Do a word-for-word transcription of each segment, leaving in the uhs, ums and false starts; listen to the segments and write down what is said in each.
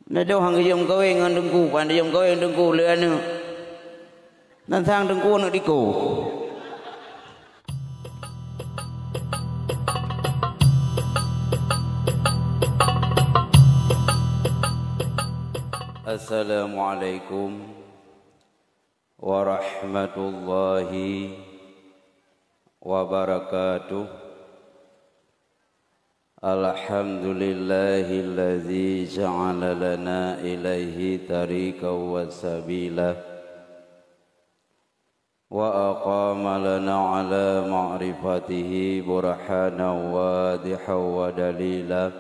Neudoh han geuyue meukawen ngon teungku, pan geuyue meukawen teungku lé aneuëk. Nan sang teungku aneuëk diko. Assalamualaikum warahmatullahi wabarakatuh. Alhamdulillahilladzi ja'ala lana ilaihi tariqan wa sabila, wa aqama lana ala ma'rifatihi burhanan wadihan wa dalila.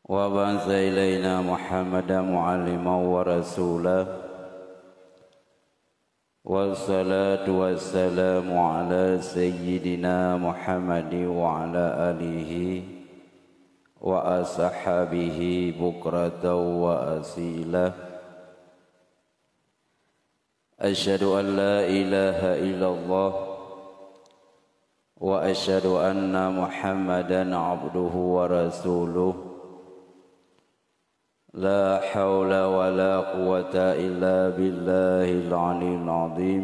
Wa ba'atsa ilaina Muhammadan mu'alliman wa rasula. Wassalatu wassalamu ala sayyidina Muhammadin wa ala alihi wa ashabihi bukratan wa asila. Asyhadu an la ilaha illallah wa asyhadu anna Muhammadan abduhu wa rasuluh. La haula wa la quwwata illa billahil aliyyil azim.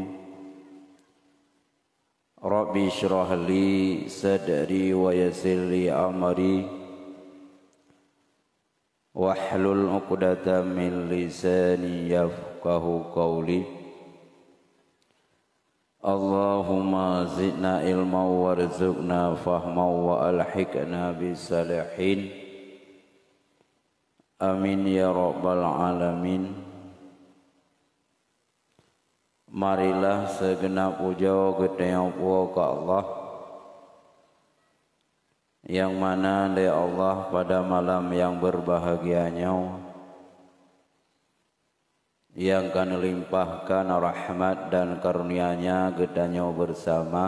Rabbi shrah li sadri wa yassir li amri. Wahlul uqdatam min lisani yafqahu qawli. Allahumma zidna ilman warzuqna fahman wa alhiqna bis salihin. Amin ya rabbal alamin. Marilah segenap pujoe geutanyoe puwoe keu Allah, nyang mana lé Allah pada malam nyang beubahgia nyoe, nyang ka neulimpahkan rahmat dan karunia-Nya geutanyoe beusama,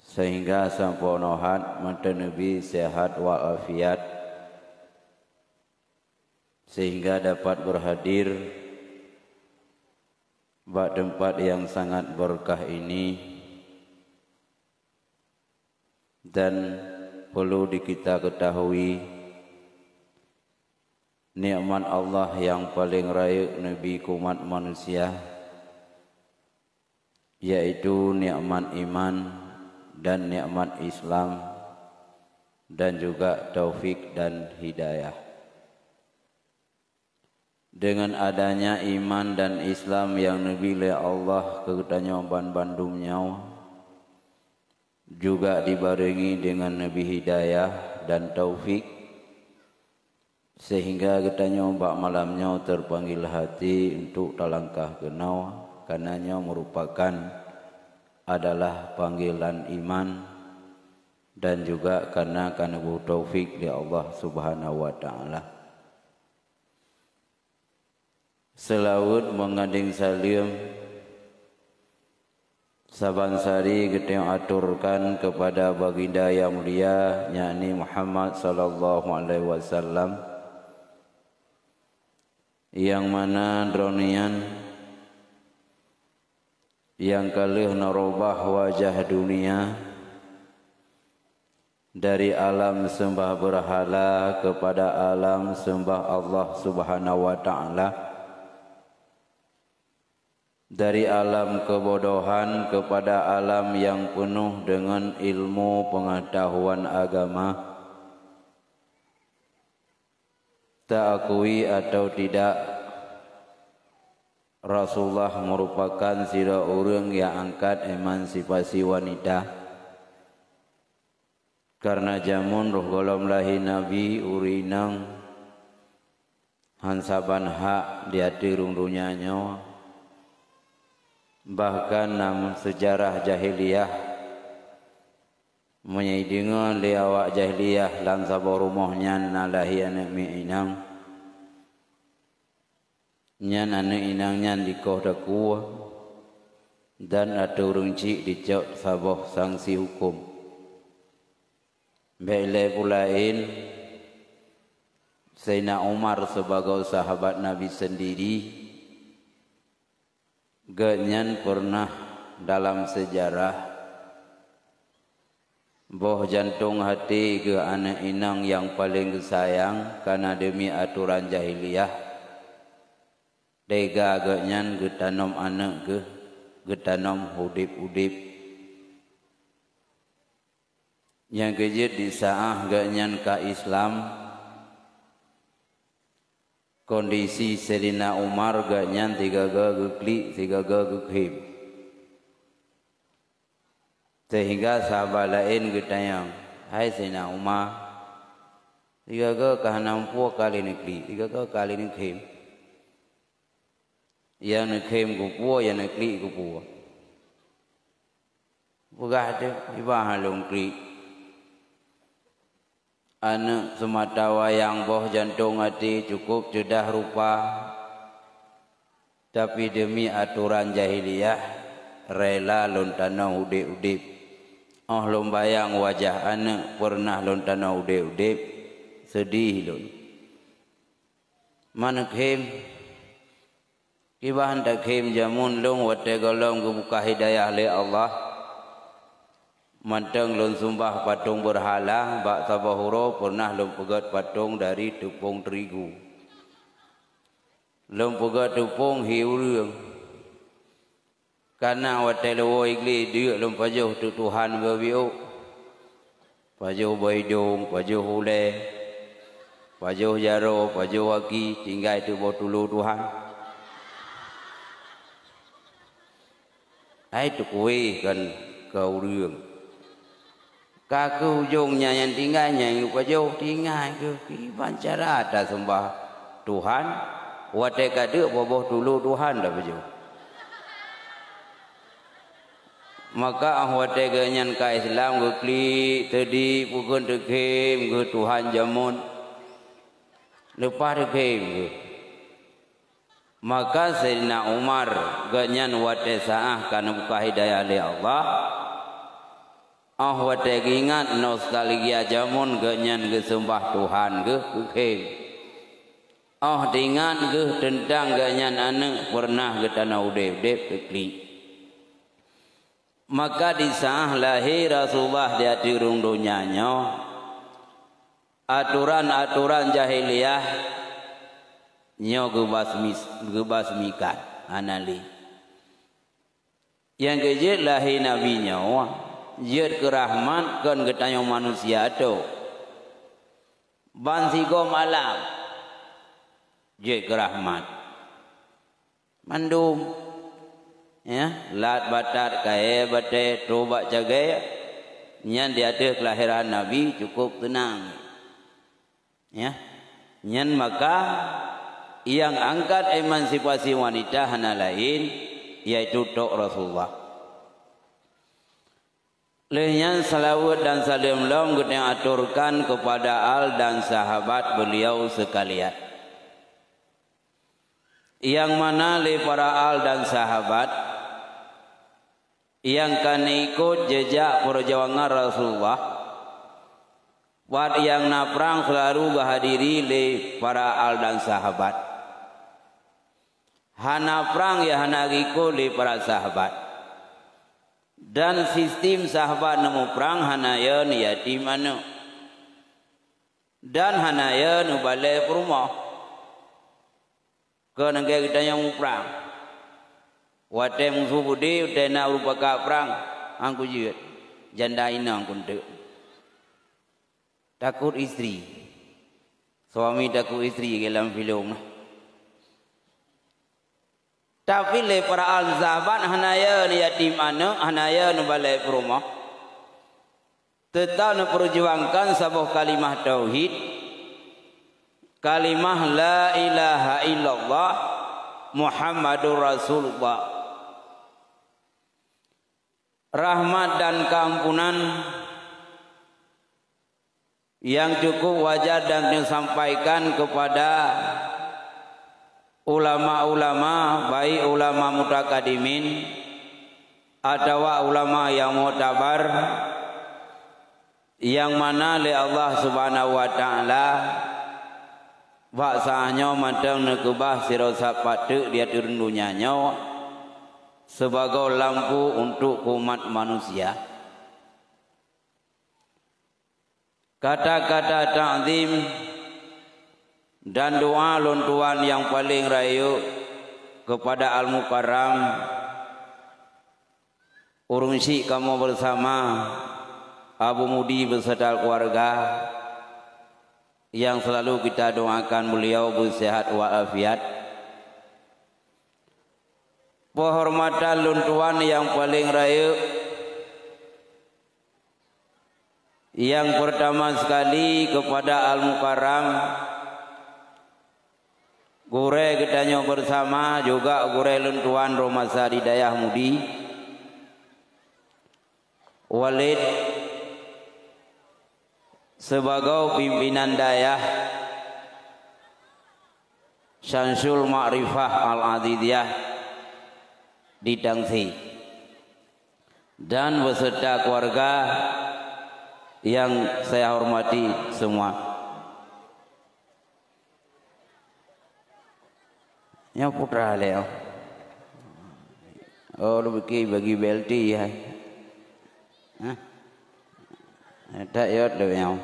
sehingga sampoe nyoe that meuteuneubi seuhat walafiat, sehingga dapat beurhadir bak teumpat nyang sangat beureukat ini. Dan peurlu di kita keutahui, nikmat Allah nyang paleng rayeuk neubi keu umat manusia, yaitu nikmat iman dan nikmat Islam, dan juga taufik dan hidayah. Deungon adanya iman dan Islam nyang neubi lé Allah keu geutanyoe banmandum nyoe, juga dibarengi deungon neubi hidayah dan taufik, sehingga geutanyoe bak malam nyoe teupanggil hati untuk talangkah keunoe, kareuna nyoe meurupakan adalah panggilan iman dan juga kareuna ka neuboh taufik lé Allah Subhanahu wa Ta'ala. Seulaweuet meungadeng saleuem saban sari geutanyoe aturkan keupada baginda nyang mulia, yakni Muhammad sallallahu alaihi wasallam, nyang mana droeneuh nyan nyang ka lheueh neurubah wajah dunia dari alam seumbah beurhala keupada alam seumbah Allah Subhanahu wa Ta'ala, dari alam keubodohan keupada alam nyang peunoh deungon ilmu peungeutahuan agama. Taakui atawa tidak, Rasulullah meurupakan sidroe ureuëng nyang angkat emansipasi wanita. Kareuna jameun roh gohlom lahé Nabi, ureuëng inong hán saban hak di ateueh rhueng donya nyoe. Bahkan lam seujarah jahiliyah, meunyoe deungoe lé awak jahiliyah lam saboh rumoh nyan na lahé aneuëk miet inong, nyan aneuëk inong nyan dikoh takue dan ateueh ureuëng chik dicok saboh sanksi huköm. Bék lé peue laén, Saidina Umar sibagoe sahabat Nabi seundiri, gobnyan peureunah dalam seujarah Boh jantông até geuh aneuk inong nyang paleng geusayang, kana deumi atoran jahiliyah, teuga geuh nyan geutanom aneuk geuh, geutanom udeb-udeb. Nyang keujeuet di saát geuh nyan ka Islam, kondisi Saidina Umar geuh nyan sigaga geuklik, sigaga geukhém. Seuhingga sahabat laén geutanyong, "Hai Saidina Umar, sigaga ka hana muphom ka lé neuklik, sigaga ka lé neukhém? Nyang neukhém keupeue, nyang neuklik keupeue?" Peugah teuk, "Iban lôn klik." Aneuk seumata wayang boh jantông até cukup ceudah rupa, tapi deumi atoran jahiliyah rela lôn tanom udeb-udeb. Óh lôn bayang wajah aneuk peureunah lôn tanom udeb-udeb, seudeh lôn. Man neukhém, kiban takhém jameun lôn watée gohlom geubuka hidayah lé Allah. Mantong lôn seumbah patong beurhala, bak saboh uroe peureunah lôn peugét patong dari teupông teurigu. Lôn peugét teupông hi ureuëng. Kana watée lôn woe glé deuk lôn pajoh teuk Tuhan geubiôh. Pajoh boh idông, pajoh ulée, pajoh jaroe, pajoh aki, tinggai teuk boh tulô Tuhan. Hai teukueh kan keu ureuëng. Ka keu ujong nyan nyang tinggai nyang pajoh tinggai keu kiban cara taseumbah Tuhan, watée ka deuk boh-boh tulô Tuhan tapajoh. Maka óh watée geuh nyan ka Islam geuklik, teudi pukon teukhém geuh Tuhan jameun. Leupah teukhém geuh. Maka Saidina Umar geuh nyan watée saát ka neubuka hidayah lé Allah, óh watée geuingat nostalgia jameun geuh nyan geuseumbah Tuhan geuh keukhém. Óh teuingat geuh teuntang geuh nyan aneuk peureunah geutanom udeb-udeb teuklik. Maka di saát lahé Rasulullah di ateueh rhueng donya nyoe, atoran-atoran jahiliyah nyoe geubasmis-, geubasmikan, hana lé. Nyang keujeuet lahé Nabi nyoe jeuet keu rahmat kon geutanyoe manusia tok. Bansigom alam jeuet keu rahmat. Mandum, ya, lat batat, kayée batée, trok bak cagée, nyan di ateueh keulahiran Nabi cukup teunang. Ya. Nyan maka nyang angkat emansipasi wanita hana laén, yaitu tok Rasulullah. Lheueh nyan seulaweuet dan saleuem lom geutanyoe aturkan keupada al dan sahabat beuliau seukalian. Nyang mana lé para al dan sahabat nyang ka neuikot jeujak peurjuangan Rasulullah, pat nyang na prang seulalu geuhadiri lé para al dan sahabat. Hana prang nyang hana geuikot lé para sahabat. Dan sistem sahabat neumuprang hana yo neuyatim aneuk. Dan hana yo neubalée peurumoh. Kon lagée geutanyoe muprang. Watée musoh beudé, watée na ureuëng pakat prang, han kujeuet. Janda inong kunteuk. Takot istri. Suami takot istri, kayak lam filem. Tapi lé para al sahabat hana yo neuyatim aneuk, hana yo neubalée peurumoh. Teutap neupeurjuangkan saboh kalimah tauhid, kalimah la ilaha illallah Muhammadur Rasulullah. Rahmat dan keampunan nyang cukup wajar dan neusampaikan keupada ulama-ulama, baik ulama mutakadimin atawa ulama nyang muktabar, nyang mana lé Allah Subhanahu wa Ta'ala bak saát nyoe mantong neukeubah sidroe sapat teuk di ateueh donya nyoe sibagoe lampu untuk umat manusia. Kata-kata takzim dan doa lôn tuan nyang paleng rayeuk keupada Al-Mukarram, ureuëng syiek kamoe beusama, Abu Mudi beuseuta keuluwarga, nyang seulalu kita doakan beuliau beusehat walafiat. Peuhormatan lôn tuan nyang paleng rayeuk, nyang peurtama sekali keupada Al-Mukarram, gurée geutanyoe beusama, juga gurée lôn tuan Rumasa di Dayah Mudi, Walid, sibagoe pimpinan dayah Syamsul Ma'rifah Al-Aziziyah di Tangsi, dan beserta keluarga yang saya hormati semua. Nyoe putra lé, oh. Oh, lu bagi, bagi B L T, hai. Hah? Tak yot lé nyoe.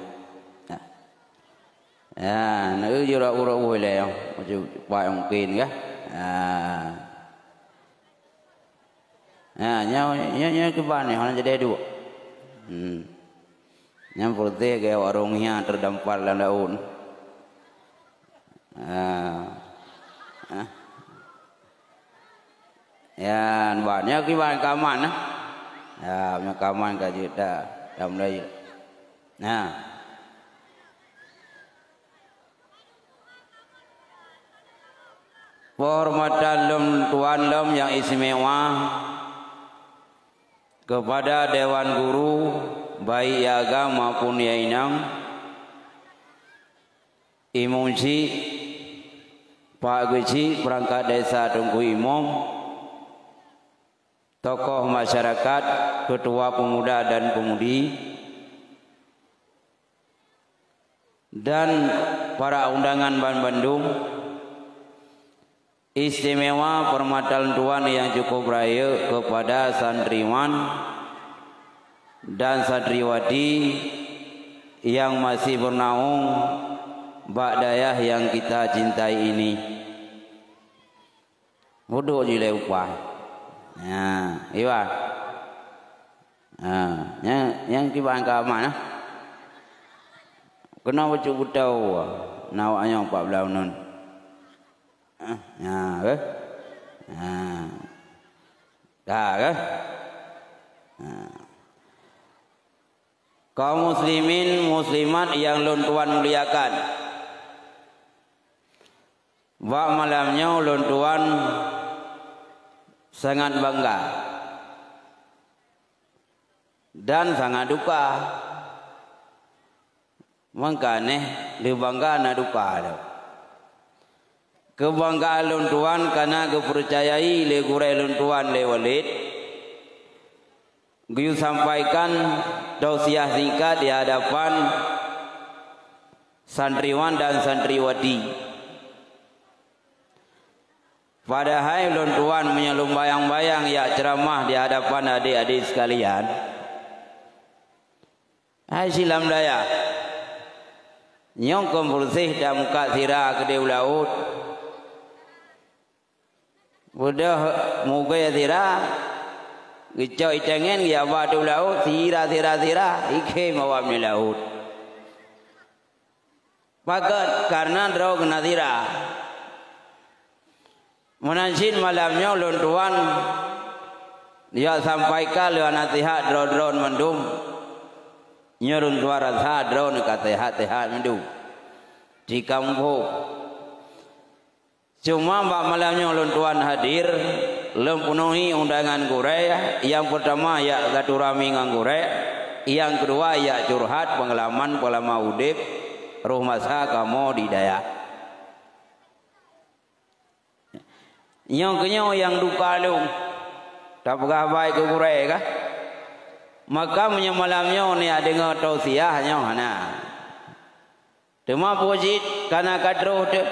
Ya. Ya, nak jurok urok woi lé nyoe. Macam pak mungkin kah? Ya. Ya, nyoe, nyoe, nyoe kiban nyoe, hana jadi duek. Hmm. Nyang putih ke warong hiang terdampar lam daun. Ah. Ah. Ya, ban nyoe kiban kaman, ah. Ya, nyoe kaman ka jeuet dah, dah mulai. Nah. Penghormatan lom tuan lom nyang istimewa kepada Dewan Guru, baik ya agam maupun ya inong, imum cik, pak geucik, perangkat desa, teungku imum, tokoh masyarakat, ketua pemuda dan pemudi, dan para undangan banbandum, istimewa peuhormatan tuan nyang cukup rayeuk kepada santriwan dan santriwati nyang masih bernaung bak dayah nyang kita cintai ini. Budok jih lé upah. Ha, iwa. Ha, nyang, nyang kiban ka aman, ah. Keunoe bacut beutôi, na awak nyoe pat blaih uneun. Ha, ya, eh? Ha. Dah, eh? Ha. Kaum muslimin muslimat nyang lôn tuan muliakan. Bak malam nyoe lôn tuan sangat bangga dan sangat duka. Mangka neh lheueh bangga na duka lom. Keubanggaan lôn tuan ka na geupeucayai lé gurée lôn tuan lé Walid, geuyue sampaikan tausiah singkat di hadapan santriwan dan santriwati. Padahai lôn tuan meunyoe lôn bayang-bayang jak ceuramah di hadapan adék-adék sekalian, hai silam dayah, nyoe kon peureuseh tamuka sira keudeh u laôt. Beudôh mugée sira, geucok itangen geujak ba ateueh laôt, sira, sira, sira, ikhém awak nibak laôt. Pakon? Kareuna droe keunan sira. Meunan cit malam nyoe lôn tuan jak sampaikan lé naseuhat droe-droe mandum. Nyoe lôn tuan rasa droe ka seuhat-seuhat mandum. Di kampung. Cuma bak malam nyoe lôn tuan hadir, lôn peunuhi undangan gurée, nyang peurtama jak silaturahmi ngon gurée, nyang keudua jak curhat peungalaman-peungalaman udeb roh masa kamoe di dayah. Nyoe keuh nyoe nyang duka lôn, tapeugah baik keu gurée kah? Maka meunyoe malam nyoe neujak deungoe tausiah nyoe hana. Teuma peue cit ka na ka troh teuh.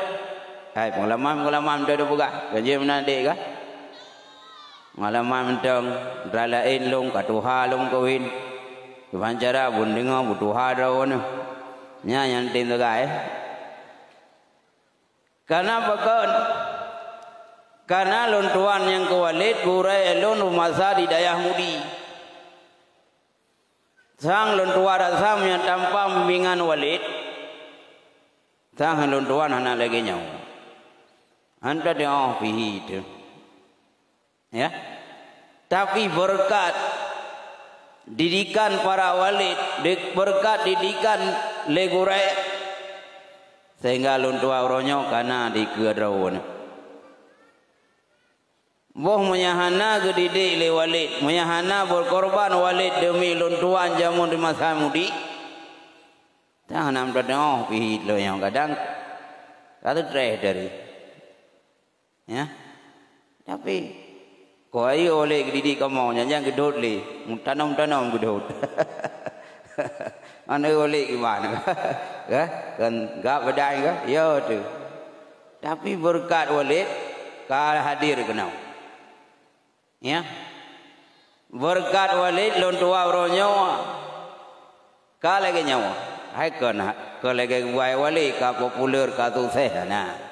Hai, peungalaman-peungalaman mantong tapeugah, ka jeuet meunan deh kah? Peungalaman mantong, antara laén lôn ka tuha lôn kawén. Kiban cara beuneungoe beutuha droeneuh. Nyan nyang tem sagai. Kana pakon? Kana lôn tuan nyang keu Walid gurée lôn meumasa di dayah Mudi. Sang lôn tuan rasa meunyoe tanpa bimbingan Walid, sang lôn tuan hana lagée nyoe. Hana teudeungoe pih teuh. Ya. Tapi beureukat didikan para Walid, di-, beureukat didikan lé gurée, sehingga lôn tuan uroe nyoe kana dikeue droe. Boh meunyo hana geudidik lé Walid, meunyo hana beurkorban Walid deumi lôn tuan jameun di masa Mudi, tan hana meuteungoh pih lôn nyoe kadang ka teutreh dari. Ya. Tapi, kok ayo oleh geudidik kamoe, nyan-nyan geudhôt lé. Meutanam-tanam geudhôt. Mana oleh gimana? Kan? Kan gak bedai ke? Ya tu. Tapi beureukat Walid ka hadir keunoe. Ya. Beureukat Walid lôn tuan uroe nyoe. Ka lagée nyoe. Hai kon, kon lagée geubai Walid ka populer, ka sukses. Nah.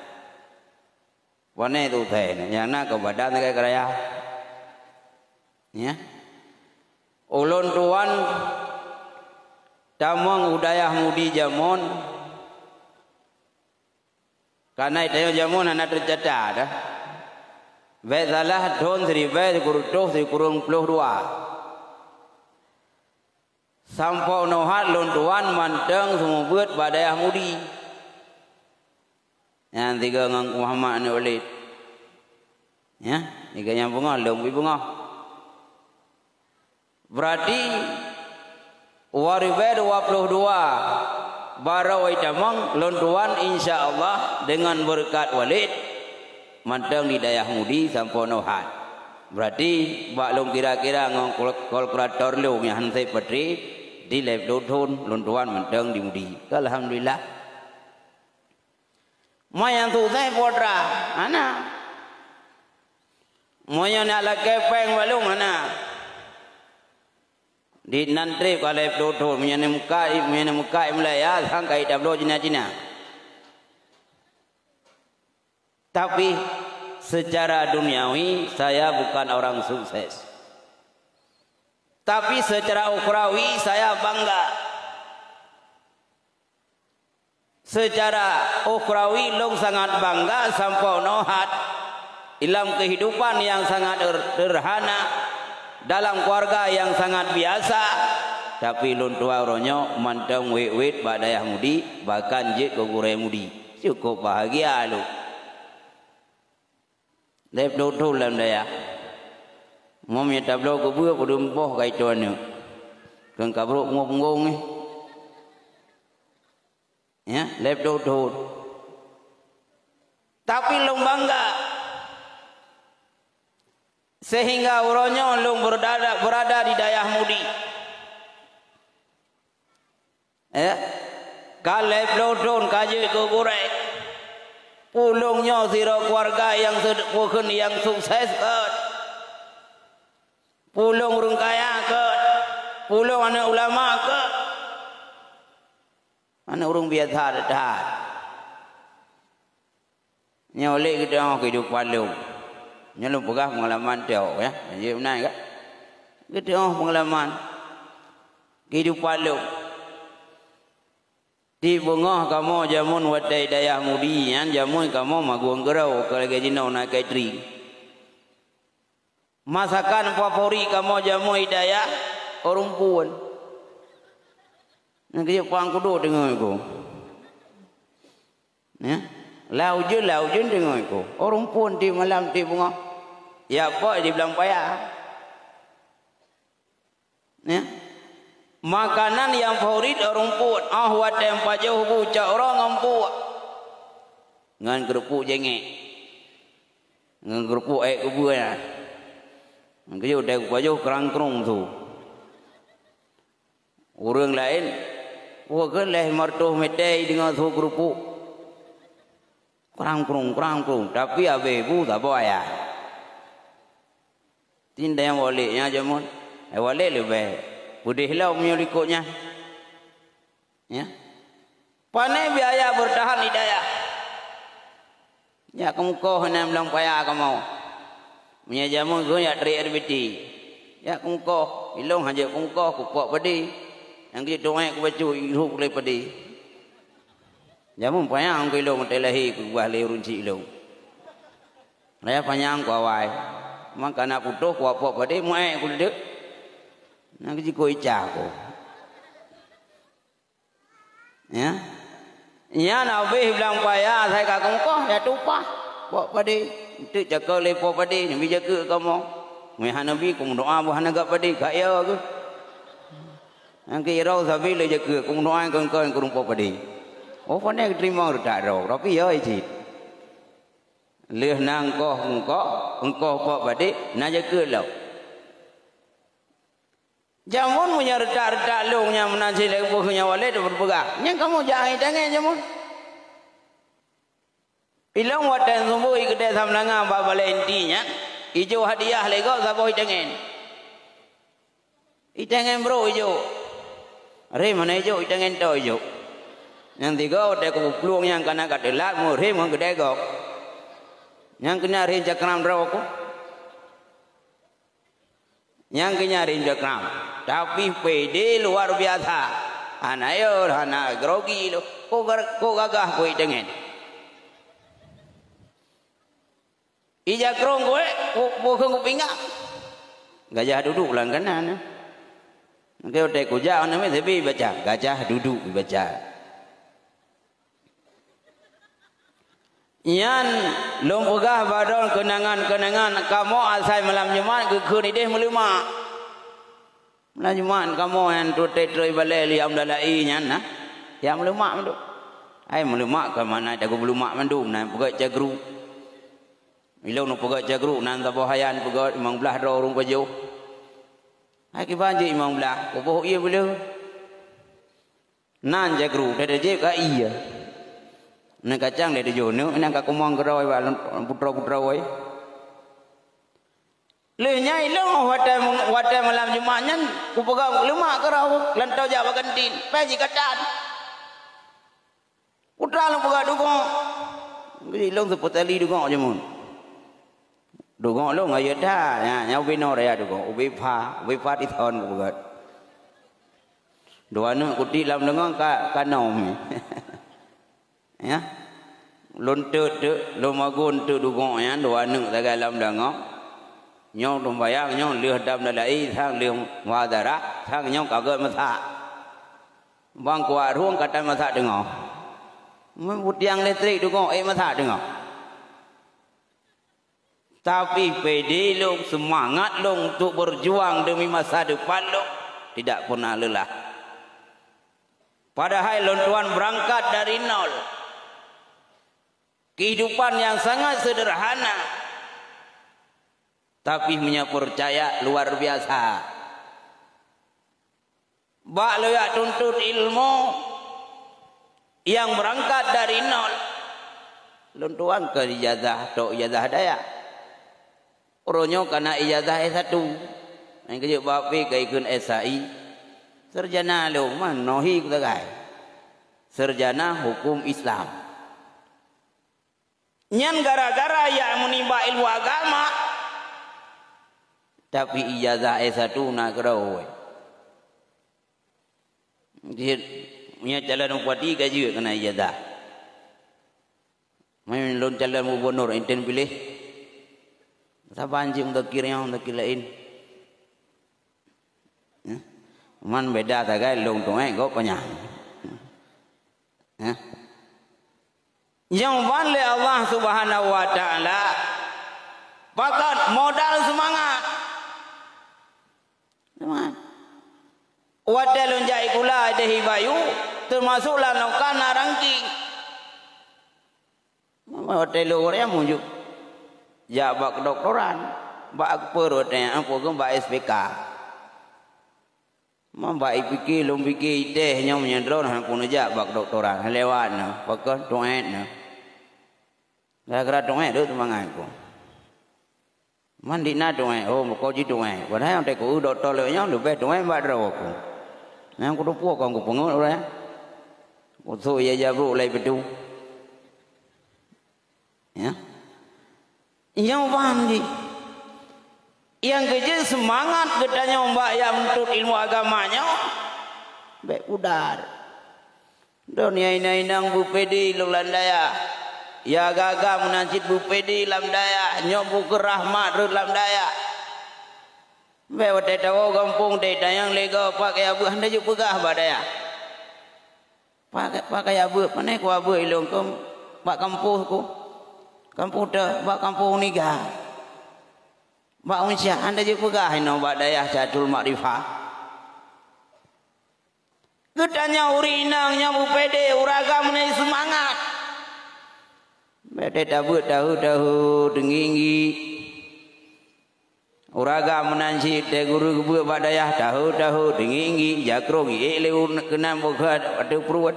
Pane tu thèe nyan na keu badan sagai keuraya. Ya. Ulôn tuan tamong u dayah Mudi jameun. Kana tanyoe jameun hana teucatat dah. Bèk salah thôn siribèe sikureueng reutôh sikureueng ploh dua. Sampoe nohat lôn tuan mantong seumeubeuet bak dayah Mudi. Nyan sigoe ngon Muhammad aneuk Walid. Ya, sigoe nyang beungoh, lôn pih beungoh. Berarti, dua ribèe dua ploh dua baroe tamong lôn tuan, insya Allah, deungon beureukat Walid, mantong di dayah Mudi sampoe nohat. Berarti, bak lôn kira-kira ngon kal-, kalkulator lôn nyang han sép baterai, di lhèe ploh thôn lôn tuan mantong di Mudi. Alhamdulillah. Meunyoe sukses putra, hana. Meunyoe na lakèe pèng bak lôn, hana. Di nan trép ka lhèe ploh thôn, meunyoe na meukat, meunyoe na meukat mulai ya, sang ka itabloe Cina-Cina. Tapi, secara duniawi, saya bukan orang sukses. Tapi, secara ukhrawi, saya bangga. Secara ukhrawi, lôn sangat bangga sampoe nohat. Ilam kehidupan nyang sangat er-, sederhana, dalam keluarga nyang sangat biasa, tapi lôn tuan uroe nyoe mantong wét-wét bak dayah Mudi, bahkan jeuet keu gurèe Mudi. Cukup bahagia lôn. Lhèe ploh thôn lam dayah. Meunyoe tabloe keubeue peudeueng boh ka itoe aneuk. Keu ka brok punggong-punggong nyoe. Ya, lhèe ploh thôn. Tapi lôn bangga. Sehingga uroe nyoe lôn beurada, beurada di dayah Mudi. Ya. Ka lhèe ploh thôn ka jeuet keu gurèe. Peue lôn nyoe sidroe keuluwarga nyang sed-, peue kheun nyang sukses keu. Peue lôn ureueng kaya keu. Peue lôn aneuk ulama keu. Aneuk ureueng biasa that. Nyoe lé geutanyoe keuhidupan lôn. Nyoe lôn peugah peungalaman teuh, ya. Jeuet meunan, ka? Geutanyoe peungalaman keuhidupan lôn. Di beungoh kamoe jameun watèe dayah Mudi nyan, jameun kamoe magun keudroe, keu lagèe jinoe na catering. Masakan favorit kamoe jameun di dayah, ureueng puon. Nyang keujeuet pang kudok teungoh iku. Ya. Lam ujeuen, lam ujeuen teungoh iku. Ureueng puon tiep malam tiep beungoh. Ya, pok di blang paya. Ya. Makanan nyang favorit ureueng puon. Ah, watèe pajoh bu cak uroe ngon puok. Ngon keurupuk jengek. Ngon keurupuk èk kubeue nyan. Ngon keujeuet dai kupajoh krang-krong su. Ureueng laén, "Wah, keu lhèe meureutoh mètè deungon su keurupuk. Krang-krong, krang-krong, tapi abéh bu saboh ayah." Tindai walek nyan jameun. Eh, walek leubeh peudeh lom nyoe likot nyan. Ya. Pané biaya beurtahan di dayah. Jak keumeukoh nyan blang paya kamoe. Meunyoe jameun keuh jak trek R B T. Jak keumeukoh, ilong hana jeuet keumeukoh, kupok padé. Nyang keuh tueng kubacut, irup lé padé. Jameun payah keu ilong watée lahé keubah lé ureuëng chik ilong. Raya panyang ku awai. Maka na putôh ku apok padé muék ku deudeuek. Nyang keuh jikoi ica ku. Ya. Nyan habéh blang paya asai ka keumeukoh, ya tupah. Pok padé. Enteuk cakeu lé pok padé, Nabi jakeu kamoe. Meuhana Nabi kumeudoa boh hana gak padé, ka ya geuh. Nyang keu irau sabe lé jakeu, kumeudoa kongkon kureueng pok padé. Oh, pandai geuteurimong reutak droe, tapi ya cit. Lheueh na engkoh, engkoh, engkoh pok padé, na jakeu lom. Jameun meunyoe reutak-reutak lông nyang meunan silée boh nyawa lé teupeugah, "Nyang kamoe jak itangen jameun." Ilong watée sumbeue ikeudée samlanga bak balée inti nyan, ijok hadiah lé gob saboh itangen. Itangen brok ijok. Rhem hana ijok, itangen toe ijok. Nyang tiga watée kuplueng nyang kana ka teulat, meuh rhem ngon keudée gob. Nyang keunan rhem cakram droe ku. Nyang keunan rhem cakram, tapi pede luar biasa. Hana yo, hana grogi lo. Ko gar-, ko gagah ko itangen. Ija krong koe, ko, ko kheun kupingak. Gajah duduk lam kanan. Mungkin utai kujak, nama sebi baca. Gajah duduk baca. Nyan lôn peugah bak droe keunangan-keunangan kamoe asai malam Jumat geukheun ideh meuleumak. Malam Jumat kamoe nyan troe-troe balée li Amdalai nyan na, ya meuleumak mandum. Hai meuleumak ka makna jago meuleumak mandum na peugah cagru. Ilong nu peugah cagru nan saboh hayan peugah limong blah droe ureuëng pajoh. Hai kiban jih limong blah, kuboh ié beuleue. Nan jagru, dada jeb ka iya. Nan kacang dada joh neuk, nan ka kumong keudroe bak putroe-putroe. Lheueh nyan ilong watée, watée malam Jumat nyan, kupeugah leumak keudroe, lantau jak bak kantin, pai jikatan. Putra lôn peugah dugok. Ilong seupeu tali dugok jameun. Dugok lôn ayat that, nya, nya ubé noe raya dugok, ubé pha, ubé pha tison kupeugah. Dua aneuk kutik lam deungon ka, ka nom. Ya. Lôn teuk-teuk, lôn magun teuk dugok nyan, dua aneuk sagai lam deungon. Nyoe teumbayang, nyoe lheueh dam dalai, sang lheueh muhadharah, sang nyoe ka gét masak. Bang kuat rueng ka tan masak teungoh. Meuputiang listrik dugok, eh, masak teungoh. Tapi pede lôn, seumangat lôn untuk berjuang demi masa depan lôn tidak pernah lelah. Padahai lôn tuan berangkat dari nol. Kehidupan yang sangat sederhana. Tapi punya percaya luar biasa. Bak lôn jak tuntut ilmu nyang beurangkat dari nol, lôn tuan keu ijazah, tok ijazah dayah. Uroe nyoe kana ijazah S satu. Nyang keujeuet bak pih ka ikheun S A I. Sarjana lôn, man nohi kutagai. Sarjana Hukum Islam. Nyan gara-gara jak meunimba ilmu agama, tapi ijazah S satu na keudroe. Jeuet, meunyoe calon bupati ka jeuet keunan ijazah. Meunyoe lôn calon gubunur, inten piléh. Saban jeuet mudakir nyoe, mudakir laén. Ya. Man beda sagai lôn tueng gob panyang. Ya. Nyang ban lé Allah Subhanahu wa Ta'ala, pakat modal seumangat. Seumangat. Watée lôn jak sikula di Bayu, teumasok lam noka na rangking. Watée lôn ureuëng mujuk jak bak kedoktoran, bak akper watée nyan, peue keuh bak S P K. Mamba ipike, lôn pike itéh nyoe meunyoe droe hana peuneujak bak doktoran, lewat nyoe, pakon tuet nyoe. Gara-gara tuet deuh teumangat ku. Man di na tuet, oh, meuko ji tuet. Padahai nyang teuk dokto lé nyoe leubeh tuet bak droe ku. Nyang kuteupue kon kupeungeut ureuëng. Usôk ya jabrôk lai peutu. Ya. Nyoe paham jih. Nyang keujeuet seumangat geutanyoe bak nyang meutot ilmu agama nyoe, bék pudar. Droeneuh inong-inong beupede lôn lam dayah. Ya gaga meunan cit beupede lam dayah, nyoe bukon rahmat rhot lam dayah. Bék watée tawoe gampông teuh tanyong lé gob, "Pak kaya beuh hana jeuet peugah bak dayah." Pak, pak kaya beuh, pane ku abeuh ilong keu bak kampus ku. Kampus teuh, bak kampus niga. Bak unsyah, hana jeuet peugah inoe bak dayah Syatul Makrifah. Geutanyoe ureuëng inong nyang beupede, ureuëng agam meunan seumangat. Bék teuh tabeuet tahu-tahu, teunggi-nggi. Ureuëng agam meunan cit teuh guru geubeuet bak dayah tahu-tahu, teunggi-nggi, jakrong, iék lé u keunan bukon ateueh pruet.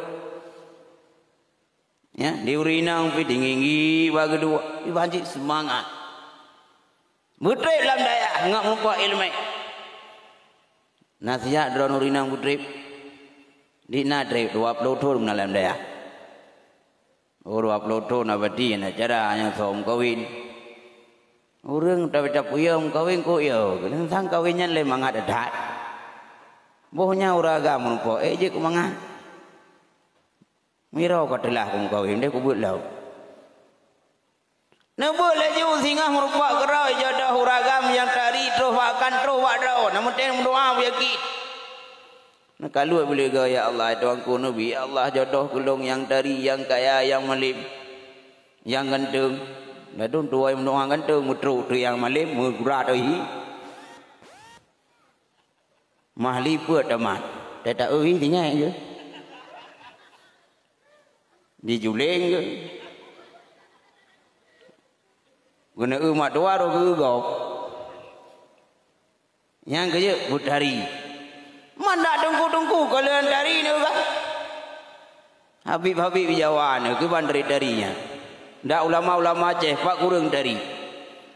Ya, di ureuëng inong pih teunggi-nggi bak geuduek, iban cit seumangat. Beutreb lam dayah ngon meurumpok iéleumé. Nasihat droeneuh ureuëng inong beutreb. Di na treb dua ploh thon meunan lam dayah. Oh, dua ploh thon na bati na cara nyang som kawin. Ureuëng tapi tapeuyom kawin kok yo, sang kawin nyan lé mangat that. Boh nyan ureuëng agam meurumpok, ék jeuet keu mangat. Miro ka teulah keu meukawen, deh kubeuet lom. Neubeuet laju singoh meurumpok keudroe jodoh ureuëng agam nyang tari troh bak akan troh bak droe, na meuteun meudoa beuyakét. Neukaluet beuleugah, "Ya Allah, Tuhanku Nabi, ya Allah, jodoh keu lôn nyang tari, nyang kaya, nyang malem, nyang ganteng." Ladôm tuwoe meudoa ganteng, meutrok teu nyang malem, meugura teu hi. Mah lipeuet tamat, teuta ui tinggai je. Dijuleng ke. Guna eu mak dua roh geu gob. Nyang keujeuet beutari. Mandak tungku-tungku keuleuen tari ni kan. Habib-habib Jawa nyoe kiban tari-tari nyan. Dak ulama-ulama Aceh pat kureueng tari.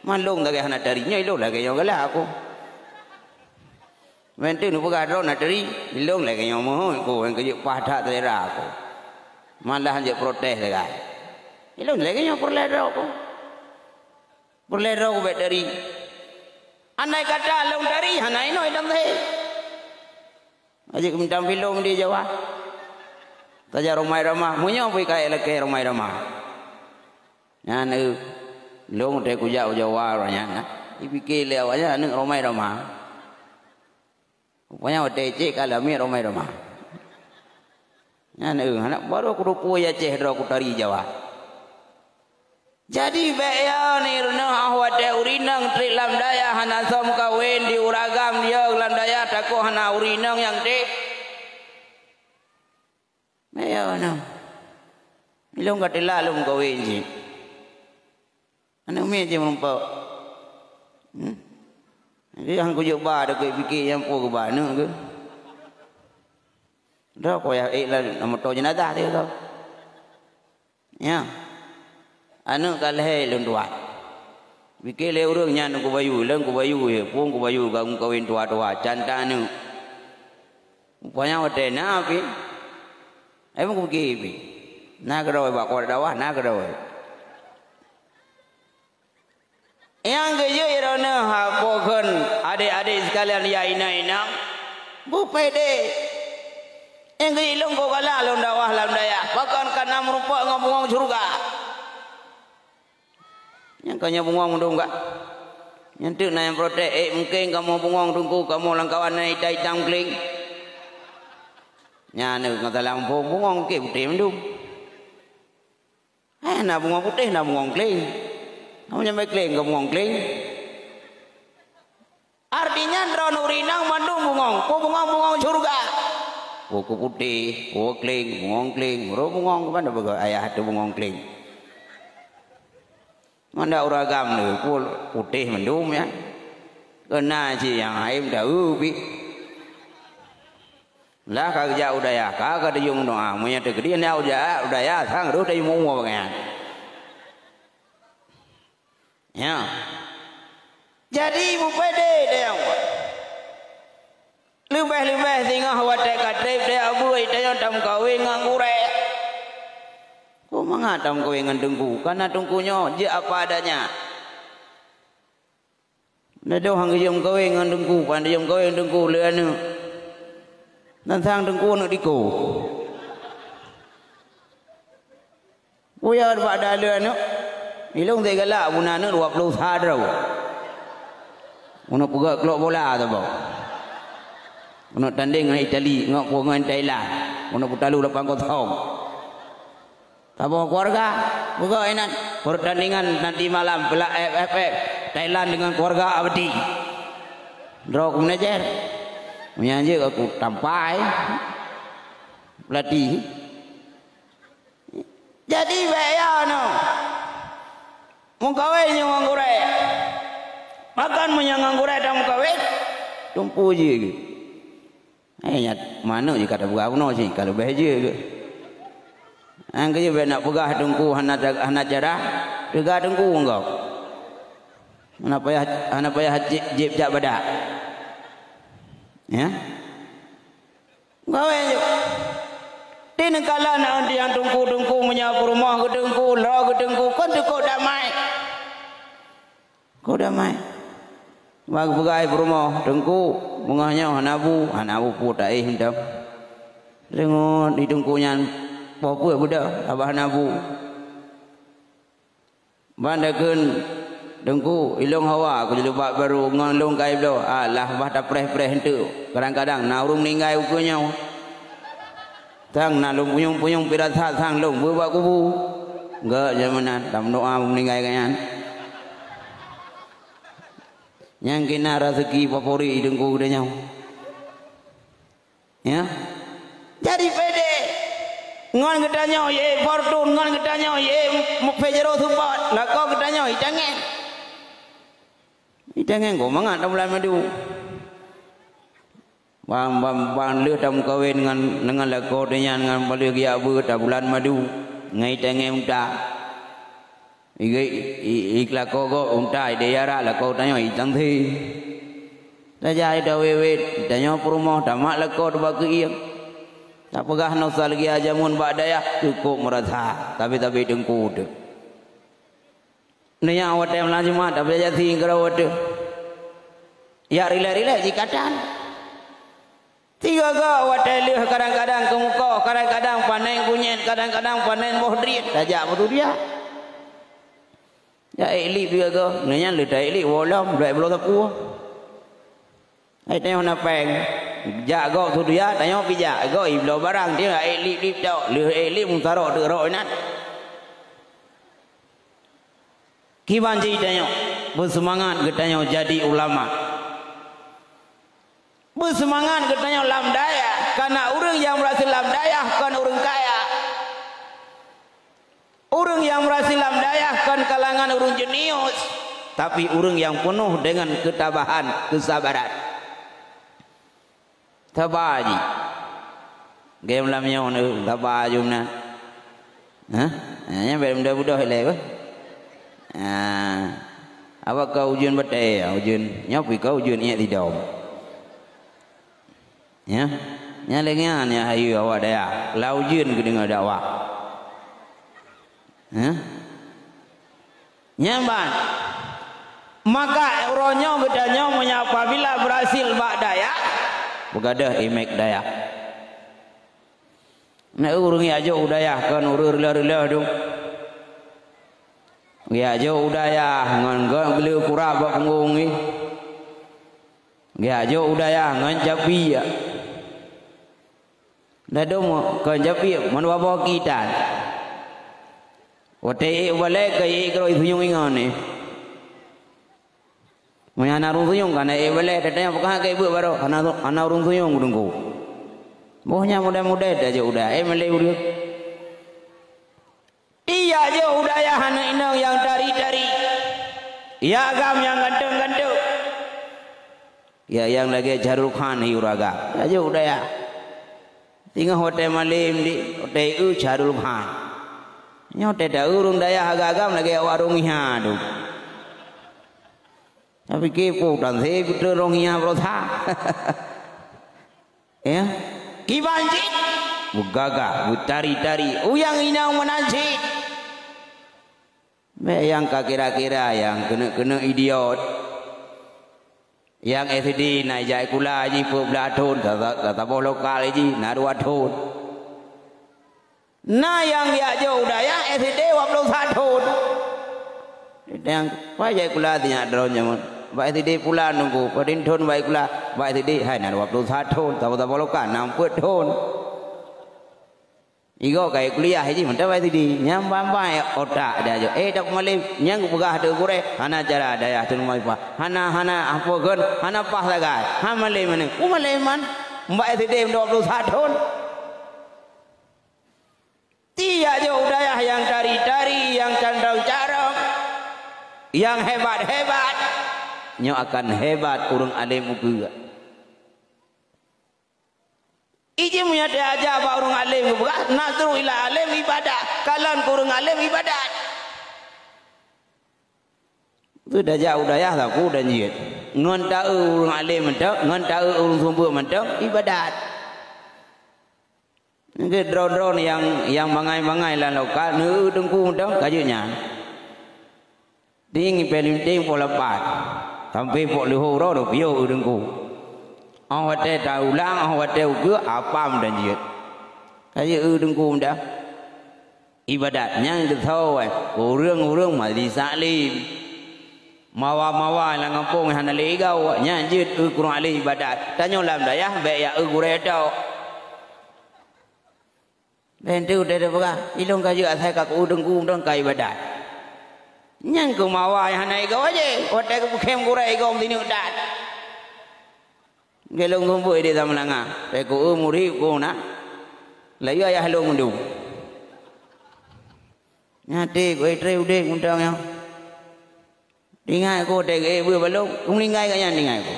Man lôn lagée hana tari, nyoe ilôn lagée nyoe galak aku. Meunteuek neupeugah droe na tari, ilôn lagée nyoe meuhôi ku, nyang keujeuet paih that selera aku. Malah jeuet protes lagée. Ilôn lagée nyoe peureulée droe ku. Peureulée droe ku bék tari. Andai kata lôn tari, hana inoe idong lé. Aja keu mita filem di Jawa. Saja Rhoma Irama, meunyoe pih kayée lakée Rhoma Irama. Nyan, eh, lôn teuh kujak u Jawa awaknyan, nah. Jipike lé awaknyan aneuëk Rhoma Irama. Rupanya watée cék ka lamiet Rhoma Irama. Nyan, eh, hana baru kurupu ya céh droe kutari Jawa. Jadi, bék yo ni reuneuh ah watée ureuëng inong treb lam dayah hana som kawen di ureuëng agam yo lam dayah takot hana ureuëng inong nyang treb. Bék yo nyoe. Ilôn ka teulat lôn kawen cit. Aneuëk miet cit meurumpok. Hmm? Jadi, han kujok ba, deukeue pike nyang po geuba aneuëk keuh. Dah koyah ék lam moto jenazah teuh kau. Ya. Aneuëk ka lhée lôn tuan. Pike lé ureuëng nyan kubayu, lôn kubayu, ya, phon kubayu, gam kawen tuha-tuha, cantik aneuëk. Rupanya watée na pih. Ai meukuki pih. Na keudroe bak kuat dakwah, na keudroe. Nyang geujeuet droeneuh ha po kheun adék-adék sikalian ya inong-inong, beupede. Nyang geujeuet lôn kok galak lôn dakwah lam dayah, pakon ka na meurumpok ngon bungong syeuruga. Nyang ka nyoe bungong meudong gak. Nyan teuk na nyang protes, "Eh, mungken kamoe bungong teungku, kamoe lam kawan na ita-ita meukleng." Nyan nyoe ngon salah muphom bungong ke putéh mandum. Eh, na bungong putéh, na bungong kleng. Kamoe nyamai kleng ka bungong kleng. Artinya droeneuh ureuëng inong mandum bungong, peue bungong-bungong syeuruga. Peue keu putéh, peue kleng, bungong kleng, meurok bungong, keuban tapeugah ayah teuh bungong kleng. Mandak ureuëng agam lé, peue putéh mandum nyan. Keu na cit nyang hai meudahu pih. Lah ka geujak u dayah, ka, ka teujeuet meudoa, meunyoe teukeudi na u dayah, u dayah sang rôh teujeuet meuwoe nyan. Ya. Jadi, beupede teuh nyang leubeh-leubeh singoh watée ka treb teuh abu tanyoe tameukawen ngon gurée. Mangat tameukawen ngon teungku, karena teungku nyoe jeuet apa adanya. Ladôm han geujeuet meukawen ngon teungku, pan geujeuet meukawen ngon teungku lé aneuk. Dan sang teungku aneuk diko. Peue ya bak daleueng aneuk? Ilong teugalak buna aneuk dua ploh sa droe. Uneuk peugöt klok bola saboh. Uneuk tandeng ngon Itali, ngon peue ngon Thailand. Uneuk peutalu lapan kosong. Saboh keluarga, peugöt inan. Pertandingan nanti malam, pela-, F F F, Thailand dengan keluarga Abdi. Droe ku manajer. Meunyan jeuet aku tampai. Pelatih. Jadi, bèk ya nyoe. Meukawen nyoe ngon gurèe. Bahkan meunyoe ngon gurèe tameukawen, teungku jih geuh. Eh, nyan manok jih ka tapeugah bunoe cit, ka leubeh jih geuh. Nyang keu jih bèk nak peugah teungku hana ta-, hana cara, teuga teungku ngon gob. Hana payah, hana payah jieb, jieb jak badak. Ya. Gawe nyoe. Di neukala na nyang teungku-teungku meunyoe peurumoh geuteungku, lhèe geuteungku, kon teuh kok damai. Kok damai. Bak peugah peurumoh, "Teungku, beungoh nyoe hana bu, hana bu peue taéh mantong." Deungon di teungku nyan, "Poh peue beudôh, haba hana bu." Ban takheun, "Teungku, ilong hawa kujilubab barô ngon lôn kai bloe." Alah, bah tapreh-preh eunteuk. Kadang-kadang na ureueng meuninggai ukeue nyoe. Sang na lôn punyueng-punyueng pirasat sang lôn beuet bak kubu. Enggak, jangan meunan, tameudoa meuninggai gobnyan. Nyang keunan raseuki favorit di teungku geutanyoe. Ya. Jadi pede. Ngon geutanyoe, ye Fortuner, ngon geutanyoe, ye Pajero Sport. Lakoe geutanyoe, itangèn. Itangèn kok mangat lam bulan madu. Bang, bang, bang lheueh tameukawen ngon, ngon lakoe geutanyoe nyan, ngon bang lheueh geujak beuet, ta bulan madu. Ngon itangèn unta. Iga-, i-, i-, lakoe gob unta, ideh yara, lakoe geutanyoe itang thé. Tajak ida wewet, tanyoe peurumoh, tamat lakoe teuba keu ieng. Tapeugah nostalgia jameun bak dayah, cukôp meurasa, tabi-tabi teungku teuh. Neujak watèe malam Jumat, tabi tajak sing keudroe teuh. Jak rilek-rilek jikatan. Sigoe-goe watèe lheueh kadang-kadang keumeukoh, kadang-kadang panen kunyét, kadang-kadang panen boh driet, tajak beutudiak. Jak ék lip sigoe-goe, nyan lheueh ta ék lip woe lom, dua ploh sapeue. Hai tanyoe na péng, jak gob tudiak, tanyoe pih jak, gob ibloe barang, tanyoe jak ék lip-lip tok, lheueh ék lip meutarok teuk rok inan. Kiban jih tanyoe, beuseumangat geutanyoe jadi ulama. Beuseumangat geutanyoe lam dayah, karena ureueng nyang beurhasil lam dayah kon ureueng kaya. Ureueng nyang beurhasil lam dayah kon kalangan ureueng jenius, tapi ureueng nyang peunoh deungon keutabahan, keusabaran. Saba jih. Gém lam nyoe, saba jih meunan. Hah? Ha, nyan bèk mudah-mudah ilèe beuh. Ha. Awak ka ujeuen batèe, ujeuen. Nyoe pih ka ujeuen iék sidom. Ya. Nyan lé nyan, ya, hayu awak dayah. Lau ujeuen keudeungoe dakwah. Hah? Nyan ban. Maka uroe nyoe geutanyoe meunyoe apabila beurhasil bak dayah, beugadôh imék dayah. Na ureueng jak jok u dayah kon ureueng reuloh-reuloh dum. Jak jok u dayah ngon gèt gleh kurab bak punggong jih. Jak jok u dayah ngon capi. Ladôm kon capi, mandua boh kitan. Watèe ék u balèe, ka ék keudroe sunyueng ingat nyan. Meunyoe hana ureueng sunyueng, ka na ék u balèe, tatanyong, "Pakon hana ék beuet baroe?" "Hana, hana ureueng sunyueng, Teungku." Boh nyan mudah-mudah tajok u dayah, ék malèe ureueng. Ijak jok u dayah aneuk inong nyang tari-tari. Nyang agam nyang ganteng-ganteng. Ya, nyang lagèe Chahrukh Khan hi ureueng agam. Ijak jok u dayah. Singoh watèe malem di, watèe eu Chahrukh Khan. Nyoe watèe ta eu ureueng dayah agam-agam lagèe awak ureueng ngiha tu. Tapi kepo tan se beutôi ureueng ngiha beurasa. Ya. Kiban cit. Beugagah, beutari-tari. Uyang inong meunan cit. Bék nyang ka kira-kira nyang keuneuk-keuneuk idiot. Nyang S D na ijak sikula jih peuet blah thon, sa-, sa-, saboh lokal jih na dua thon. Na nyang geujak jok u dayah S D dua ploh sa thon. Nyang, "Pai jai sikula sinyak droe nyoe? Bak S D pulan nunggu, padum thon bak sikula, bak S D hai na dua ploh sa thon, saboh-saboh lokal na peuet thon." Igoe ka kuliah jih mantong bak S D. Nyang ban-ban otak jijak jok. Eh, dak malém, nyang geupeugah teuh gurée, hana cara dayah teuh meuifa. Hana, hana, apa kon, hana paih sagai. Han malém meunan. Ku malém man, bak S D dua ploh sa thon. Tiyak jok u dayah nyang tari-tari, nyang carông-carông, nyang hebat-hebat, nyoe akan hebat ureuëng além ukeue. Iji meunyoe teuaja bak ureuëng além geupeugah, "Nazru ila alim ibadah," kalon keu ureuëng além ibadat. Teuh tajak u dayah sapeue dan jeuet. Ngon taeu ureuëng além mantong, ngon taeu ureuëng seumeubeuet mantong, ibadat. Nyoe droe-droe nyang, nyang bangai-bangai lam lokal, neu teungku mantong ka jeuet nyan. Ding peulinting poh lapan, sampoe poh leuhô uroe piôh eu teungku. Óh watée taulang, óh watée ukeue apam dan jeuet. Ka jeuet eu teungku mantong. Ibadat nyang geusoe ureuëng-ureuëng majelis taklim. Mawa-mawa lam gampông hana lé igau, nyan jeuet eu kureueng aleh ibadat. Tanyoe lam dayah bék jak eu gurée tok. Lheueh nyan teuh teupeugah, "Ilôn ka jeuet asai ka keu teungku mantong ka ibadat." Nyan keuh mawa nyang hana igau aja, watée geupeukhém gurée igau meusineuk that. Geuh lôn geubeuet di Samalanga, teuh keu eu murit keu na. Laju ayah lôn meudum. Nyan teuh keu itré udeb mantong nyoe. Tinggai keu teuh geu-ék beuet balong, meuninggai gobnyan tinggai keu.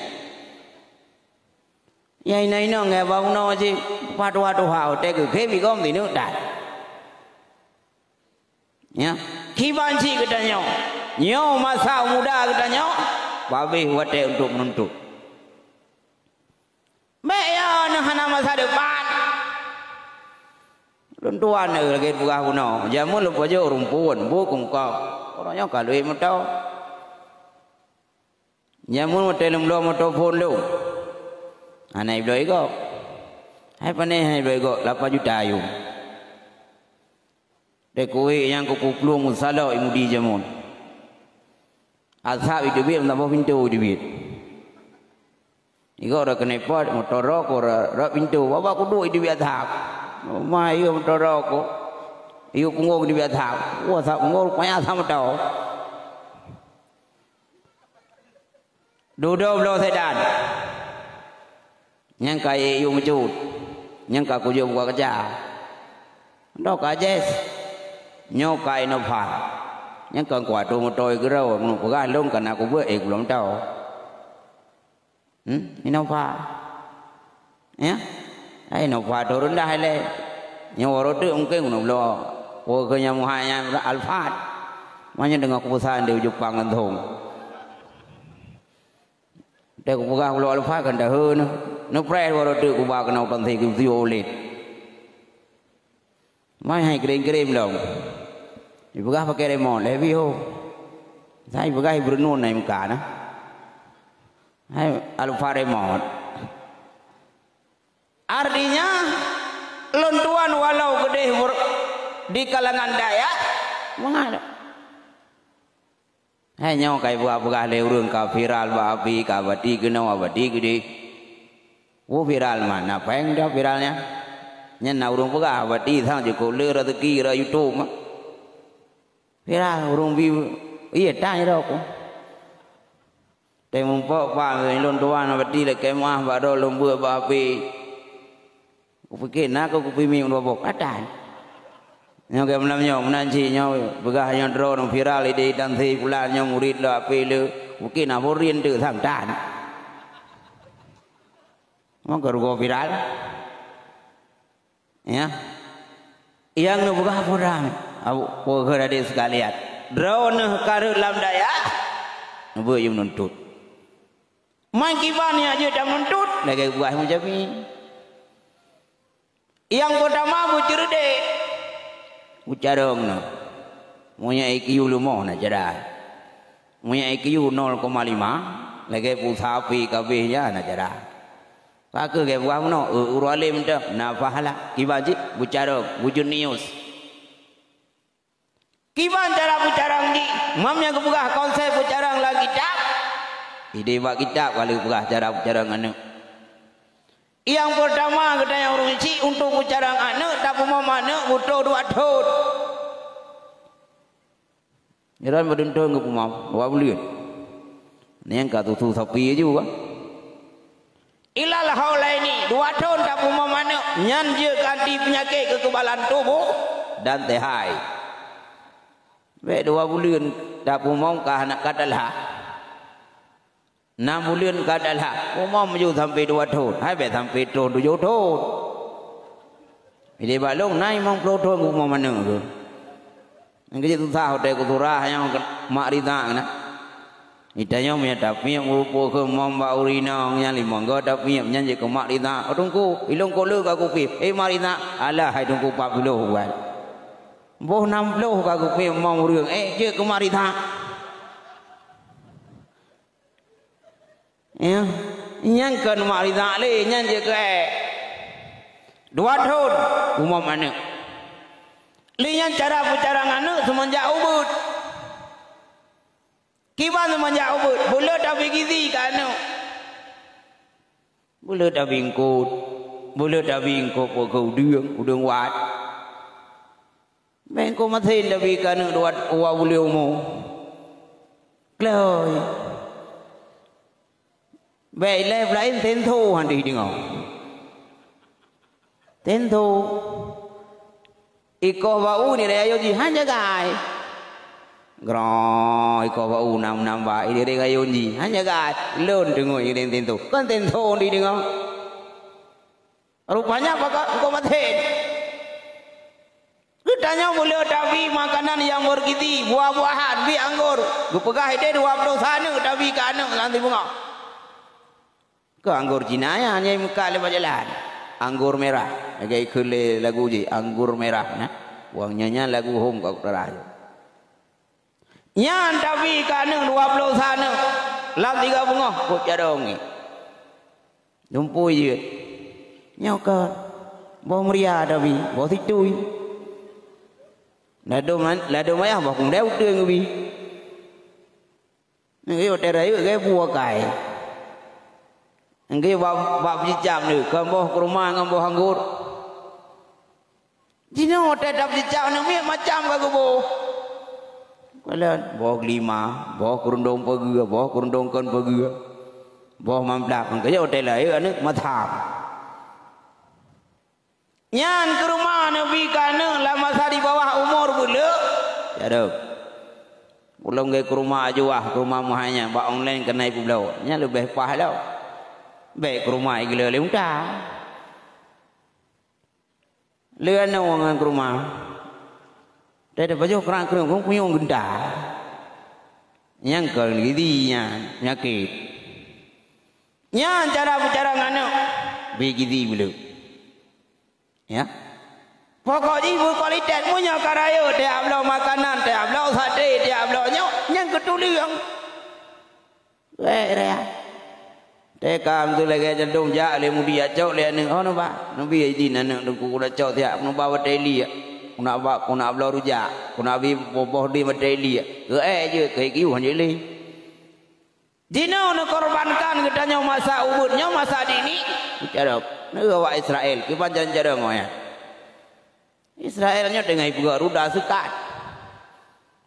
Nyang inong-inong ngon bak unoe cit, pat tuha-tuha, watée geukhém igom sineuk that. Ya, kiban cit geutanyoe. Nyoe masa muda geutanyoe, babeh watée untuk menuntut. Bék ya, na hana masa depan. Lôn tuan lagée peugah bunoe, jameun lôn pajôh rumpun, buet keu mukam. Uroe nyoe ka lheueh meuto. Nyan meunyoe watée lôn bloe moto phon lôn, hana ibloe igob. Hai pané hana ibloe igob, lapan juta ayum. Teukuék nyang keu peuplueng meusalok imudi jameun. Asab iteubiet, meusaboh pintoe iteubiet. Igob rot keuneuk pot, moto rot ko rot, rot pintoe, babah kuduek iteubiet asab. Ma yue moto rot ko, yue punggong iteubiet asab. Wah, asab punggong, rupanya asab moto. Dudoe bloe sedan. Nyang ka yue meucut. Nyang ka kujok buka keujah. Nyoe ka Jazz. Nyoe ka Innova. Nyang ka kuat tu moto keudroe, meunyoe peugah lôn ka na kubeuet, eh, kulom tau. Hmm? Innova. Ya? Ai, Innova tu reundah ilée. Nyoe uroe teuk mungken keuneuk bloe. Peue keu nyang meuhai nyan Alphard. Meunyoe deungoe kupesan di Jepang ngon thong. Teuh kupeugah bloe Alphard kan daheu nyoe. Neupreh uroe teuk kuba keunoe u Tangse keu siuroe ulet. Mai hai kirém-kirém lom. Ipeugah pakai remot, lé bih ho. Sai ipeugah ibrunun nai muka na. Hai Alfa remot. Artinya, lôn tuan walau keudeh mur-, di kalangan dayah, mangat. Hai nyoe ka ipeugah-peugah lé ureuëng ka viral bak api, ka bati keunoe, bati keudeh. Wo viral man, na péng dah viral nyan. Nyan na ureuëng peugah, bati sang jeuet keu le rezeki ra YouTube mah. Viral ureuëng bi, iya tan ira ku. Teuh muphom pa lôn tuan bati lé keumaih bak droe lôn beuet bak api. Kupike na keu kupi mieng dua boh, ka tan. Nyoe keu malam nyoe, meunan cit nyoe, peugah nyoe droe nyoe viral, ideh dan si pulan nyoe murit lé api lé, mungkin na boh rien teuh sang tan. Maka rugoe viral. Ya. Nyang neupeugah peue ram, abu, peue keu adék sekalian. Droeneuh ka rhot lam dayah, neubeuet yue meununtut. Man kiban nyang jeuet tameununtut, lagée buah meujamin. Nyang peutama beuceureude, beucarông nyoe. Meunyoe I Q leumoh na cara. Meunyoe I Q nol koma lima, lagèe pulsa H P ka abéh nyan na cara. Ka keuh geupeugah meunoe, eh, ureueng além teuh, na pahala. Kiban cit, beucarông, bujenius. Kiban cara peucarông jih, mam nyang geupeugah konsep peucarông lam kitab. Idéh bak kitab ka lheueh peugah cara peucarông aneuk. Nyang peurtama geutanyoe ureueng chik untuk peucarông aneuk, tapeumom aneuk butoh dua thon. Nyan meudeunton geupeumom dua buleuen. Nyan ka tutoe sapi aju ka. Ilal haulaini, dua thon tapeumom aneuk, nyan jeuet keu anti peunyakét keukebalan tuboh dan seuhat. Bèk dua buleuen tapeumom ka hana ka talha. Nam buleuen ka talha, umom ju sampoe dua thon, hai bèk sampoe troh tujoh thon. Jadi bak lôn na limong ploh thon umom aneuk tu. Nyang keuh susah watèe kusurah nyang mak Ridha na. Geutanyoe meunyoe tapiep meureumpok keu mom bak ureueng inong nyan limong go tapiep nyan jeuet keu mak Ridha. Oh teungku, ilôn kok le ka kupiep. Eh mak Ridha, alah hai teungku pat ploh buet. Boh nam ploh ka kupiep mom ureueng, eh jeuet keu mak Ridha. Ya, nyan kon mak Ridha lé, nyan jeuet keu ék. Dua thon umom aneuk. Lé nyan cara peucarông aneuk seumeunjak ubeut. Kiban seumeunjak ubeut, beuleuet tabi gizi keu aneuk. Beuleuet tabi eungkôt, beuleuet tabi eungkôt peu keu udeueng, udeueng wat. Bèk eungkôt masen tabi keu aneuk dua, dua buleuen umu. Kloi. Bèk ilèe peulaén tentho han deuh deungoe. Tentho. Ikoh bak u nilai ayo jih han jagai. Groe ikoh bak u nam-nam bak iring ayo jih han jagai. Lôn teungoh iring tentho. Kon tentho han deuh deungoe. Rupanya pakon eungkôt masen. Geutanyoe beuleuet tabi makanan nyang bergizi, buah-buahan, bi anggor. Geupeugah idéh dua ploh sa aneuk tabi keu aneuk lam sibeungoh. Keu anggor Cina nyan nyang meukat lé bak jalan. Anggor merah. Lagèe ikheun lé lagu jih, anggor merah na. Wang nyan nyan lagu hom ka utara. Nyan tabi keu aneuk dua ploh sa aneuk lam tiga beungoh, peuet carông nyan. Lumpui jeuet. Nyoe ka boh meuria tabi, boh situi. Ladôm, ladôm ayah boh keumudai uteuen geubi. Nyoe watèe rayeuk gaya bu akai. Nyoe bak, bak peujicam nyoe, kon boh kurma ngon boh anggor. Jinoe watèe tapeujicam aneuk miet macam ka geuboh. Kalon, boh geulima, boh keurundong pageue, boh keurundong kon pageue, boh mamplak. Mangkajak watèe lahé aneuk matham. Nyan keuruma neubi keu aneuk lam masa di bawah umur beuleuek. Jadeuh. Ulôn gei keuruma ajuah, keuruma meuhai nyan bak online keuhai peubloe. Nyan leubeh paih lom. Bèk keuruma igeuleu lé unta. Lé aneuk ngon keuruma. Dai tapajoh krak kreueng kong punyueng geunta. Nyang kon gizi nyan peunyakét. Nyan cara peucarông aneuk. Bi gizi beuleuek. Ya. Pokok jih beukualitas, meunyoe ka rayeuk tiap bloe makanan, tiap bloe sate, tiap bloe nyoe, nyang keu tuleueng. Wéh, raya. Teuka beutôi lagèe jadong jak lé mudi acok lé aneuk, "Oh, neuba, neubi idin aneuk teungku, keuneuk cok siat, keuneuk ba watèe liek, keuneuk ba, keuneuk bloe rujak, keuneuk bi boh-boh deh watèe liek." Keu ék jeuet, keu kiuh han jeuet lé. Jinoe neukorbankan geutanyoe masa ubeut nyoe, masa dini. Carông, neueu awak Israel, kiban carông-carông awaknyan. Israel nyoe teungoh ipeugöt ruda seukat.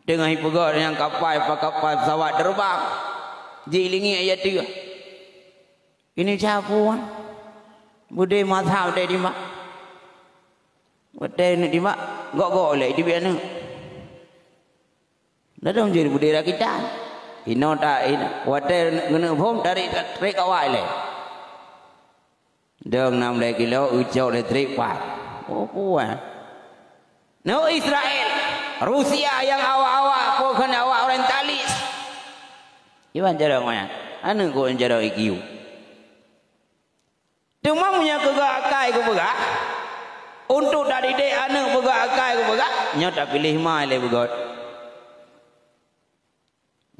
Teungoh ipeugöt nyang kapai, pa kapai, pesawat terbang. Jilingiek i ateueh. Ini siapa, wan? Beudé masa beudé dimak. Watèe neuk dimak, gok-gok lé, dibi aneuk. Ladôm jeuet beudé rakitan. Inoe ta, inoe. Watèe geuneuk phom, tarék, tarék awak ilèe. Dong nam lé kilo, ucok lé trép pat. Oh, puah. Nyoe Israel, Rusia nyang awak-awak, peue kheun awak orientalis. Iban carông nyan. Aneuk kok carông I Q. Teuma meunyoe keu geuakai geupeugah, untuk tadidik aneuk beu geuakai geupeugah, nyoe tapiléh ma lé beugöt.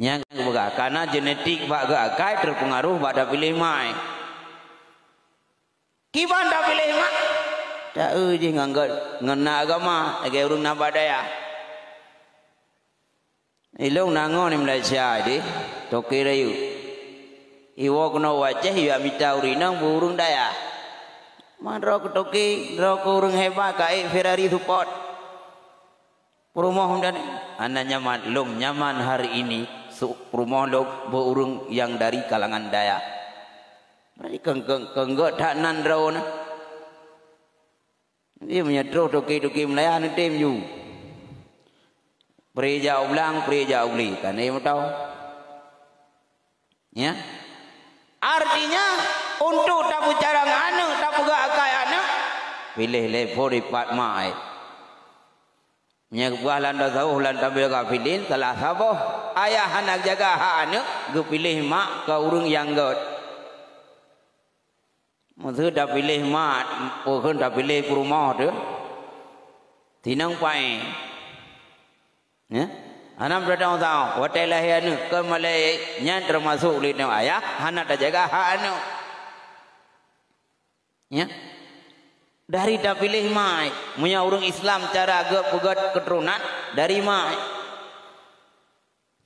Nyang geupeugah, karena genetik bak geuakai teupeungaruh bak tapiléh mak. Kiban tapiléh mak? Taeu jih ngon gét, ngon na agama, lagée ureuëng na bak dayah. Ilong na ngon di Malaysia deh, toke rayeuk. Iwoe keunoe u Aceh, yue mita ureuëng inong beu ureuëng dayah. Man droe keu toke, droe keu ureuëng hebat, ka ék Ferrari Sport. Peurumoh dan hana nyaman, lông nyaman hari ini, su-, peurumoh lông beu ureuëng nyang dari kalangan dayah. Berarti keu-, keu-, keu gét that nan droe na. Jadi meunyoe troh toke-toke meulaya neutem ju. Pri jak u blang, pri jak u glé, kan eh meuto. Ya. Artinya, untuk tapeucarang aneuëk, tapeugah akai aneuëk, piléh lé phon ipat mak. Meunyoe geupeugah lam tasawuf, lam tabiat ghafilin, salah saboh ayah hana jaga hak aneuëk, geupiléh mak keu ureuëng nyang gét. Meuseu tapiléh mak, peue kheun tapiléh peurumoh teuh, tinong paéh. Ya? Hana meudatang saboh, watée lahé aneuëk, kon malée nyan teumasok lé nyoe ayah, hana tajaga hak aneuëk. Ya? Dari tapiléh mak, meunyoe ureuëng Islam cara geupeugét keuturonan dari mak.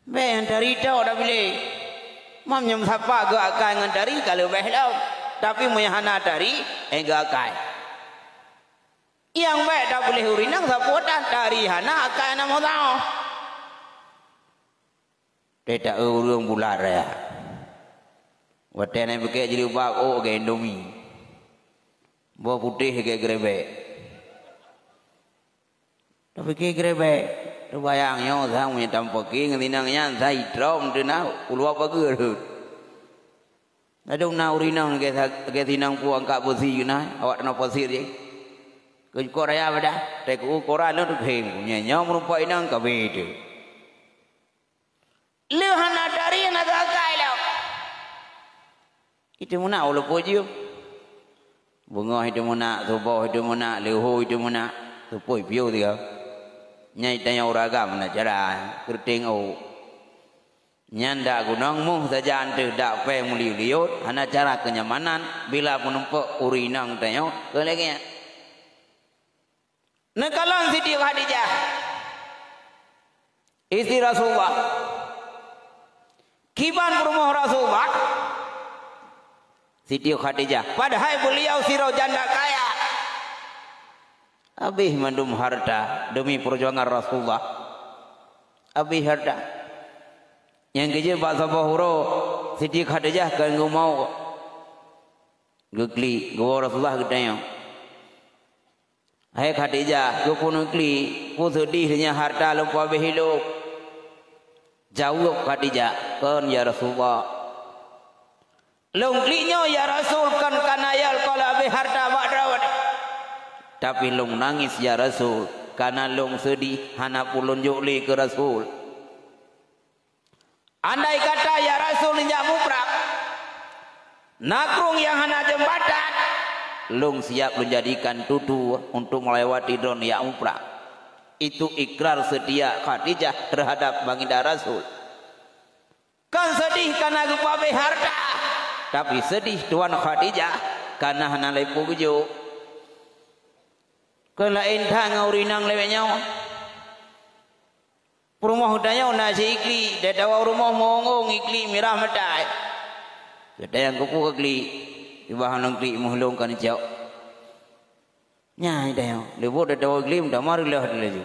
Bék nyang tari tok tapiléh. Mam nyang sapa geuakai ngon tari ka leubeh lom. Tapi meunyoe hana tari, eh geuakai. Nyang bék tapiléh ureuëng inong sapeue tan tari hana akai na meusaoh. Teuta ureuëng bulat raya. Watée na pike jilbab ôk gée Indomie. Boh putéh gée grebek. Tapike grebek, teubayang nyoe sang meunyoe tampoki ngon inong nyan sai trom teuna uluwa pageue rhot. Ladôm na ureuëng inong lagée sa-, lagée sinong pu angkat beusi na, awak tanoh pasir jih. Keu jukok raya badah, teuku koran lôn teuphém, nyoe nyoe meurumpok inong ka beda. Lheueh hana tari hana geuakai lom. Itu meunak uleue pujiu. Beungoh itu meunak, suboh itu meunak, leuhô itu meunak, seupôt piôh tiga. Nyai tanyong ureuëng agam na cara keureuteng ôk. Nyan dak gunong moh sajan teuh dak péng meuliyot-liyot, hana cara keunyamanan bila meunumpok ureuëng inong tanyoe keu lagée nyan. Neukalon Siti Khadijah, istri Rasulullah. Kiban peurumoh Rasulullah, Siti Khadijah. Padahai beuliau sidroe janda kaya. Habéh mandum harta demi peujuangan Rasulullah. Habéh harta. Nyang keujeuet bak saboh uroe, Siti Khadijah ka geumawöt. Geuklik, geuwoe Rasulullah geutanyong. Hai Khadijah, keupeue neuklik, peue seudeh deungon harta lôn peuhabéh ilok? Jaweueb Khadijah, "Kon, ya Rasulullah. Lôn klik nyoe, ya Rasul, kon kana yôh lôn habéh harta bak droe. Tapi lôn nangis, ya Rasul, kana lôn seudeh hana peue lôn jok lé keu Rasul." Andai kata ya Rasul jak muprang, na krueng nyang hana jeumbatan, lôn siap lôn jadikan tutue untuk melewati droe jak muprang. Itu ikrar setia Khadijah terhadap Baginda Rasul. Kon seudeh kana geupeuhabéh harta, tapi seudeh tuan Khadijah kana hana lé peue geujok. Kon laén that ngon ureuëng inong lagée nyoe. Peurumoh geutanyoe na si iklik, tatawa u rumoh meuongong iklik mirah meutai. Geutanyong keupeue klik, ibah ngon klik meuh lôn ka neucok. Nyan geutanyoe, leubeh tatawa iklik meutamah reuloh laju.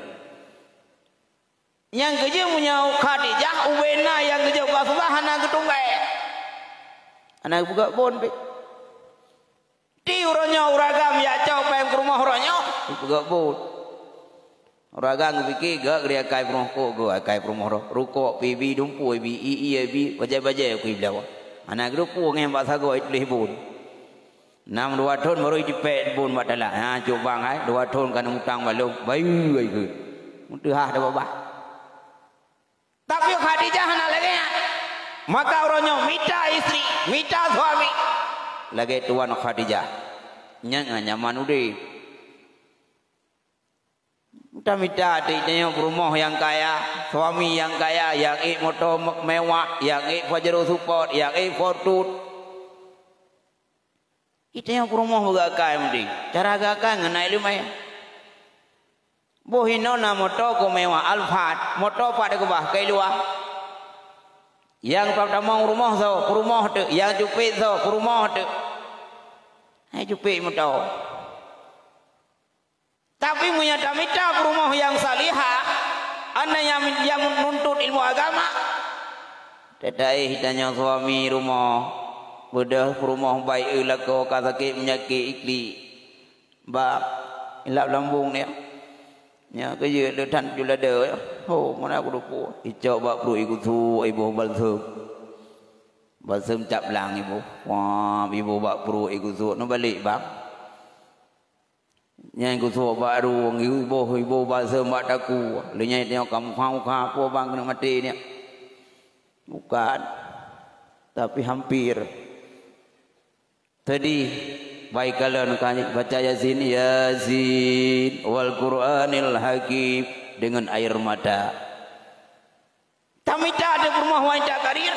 Nyang keujeuet meunyoe Khadijah ubena nyang geujok bak Rasulullah hana geutunggai. Hana geupeugah bon pih. Di uroe nyoe ureuëng agam jak cok péng peurumoh uroe nyoe, geupeugah buet. Ureuëng agam geupike gak geuh akai peurumoh kok geuh akai peurumoh roh. Rukok, pibi, dumpu, ibi, i-i, ibi, bajée-bajée kui beuliau. Hana geureupu ngon bak sagoe tuléh bun. Nam dua thon baru jipék bun bak talah. Ha, cok bang hai, dua thon ka neumutang balong. Bayu ai keu. Muteuhah dah babah. Tapi Khadijah hana lagée nyan. Maka uroe nyoe mita istri, mita suami. Lagée tuan Khadijah. Nyan nyan nyaman udeb. Mita-mita até tanyoe peurumoh nyang kaya, suami nyang kaya, nyang ék moto me-, mewah, nyang ék Pajero Sport, nyang ék Fortuner. Itanyoe peurumoh beugeuakai meuti. Cara geuakai ngon na iéleumé. Boh inoe na moto keu mewah, Alphard, moto pat keubah keu luwa. Nyang pat tamong rumoh soe, peurumoh teuk, nyang cupet soe, peurumoh teuk. Hai cupet moto. Tapi meunyoe tamita peurumoh nyang salihah, aneuëk nyang, nyang nuntut ilmu agama, teudaih tanyoe suami rumoh, beudôh peurumoh baik eu lakoe ka sakét meunyakét iklik. Bak ilap lambung nyoe. Nyoe keujeuet le that julada nyoe. Ho, meunan kuduku. Icok bak pruet igusuk, iboh balsem. Balsem cap blang iboh. Wah, iboh bak pruet igusuk. Neubalek bang. Nyang gusok bak rueng, iboh, iboh balsem bak takue. Lé nyan tanyoe ka meuha-meuha, peue bang keuneuk maté nyoe? Bukan. Tapi hampir. Tadi, baik kalon ka baca Yasin, "Yasin wal Qur'anil Hakim," dengan air mata. Tamita di peurumoh wanita karir.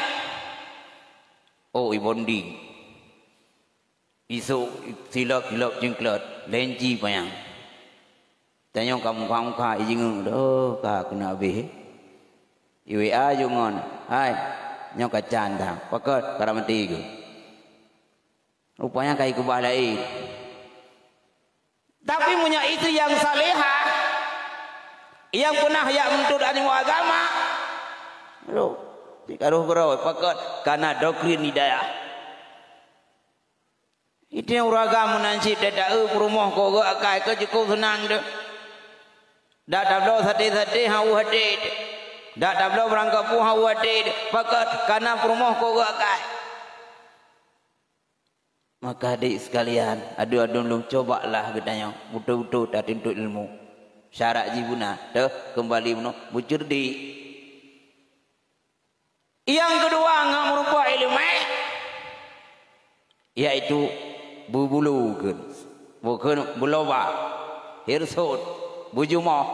Oh, ibonding. Isok silop-silop jingklot, lenji panyang. Tanyoe ka muka-muka ijingeuk, "Doh, ka keuneuk abéh." I-W A ju ngon, "Hai, nyoe ka can dah. Pakot, ka maté keuh?" Rupanya ka ikeubah laén. Tapi meunyoe istri nyang salehah, nyang peunah jak meuntut ilmu agama, loh, cit ka roh keudroe, pakot, kana doktrin hidayah. Itu nyang ureueng agam meunan cit, teuta eu peurumoh keu geuh akai keu jikuk seunang deuh. Dak tabloe saté-saté hana u até deuh. Dak tabloe beurangkapeue hana u até deuh. Pakot, kana peurumoh keu geuh akai. Maka, adik sekalian, adoe-adoe lôn, cobalah geutanyoe beutôi-beutôi tatuntut ilmu. Syarat jih beuna, teuh keumbali bunoe beuceureudik. Nyang keudua ngon meurumpok iéleumé, yaitu beubulu kheun, bukon beuloba, hirsut, beujumoh.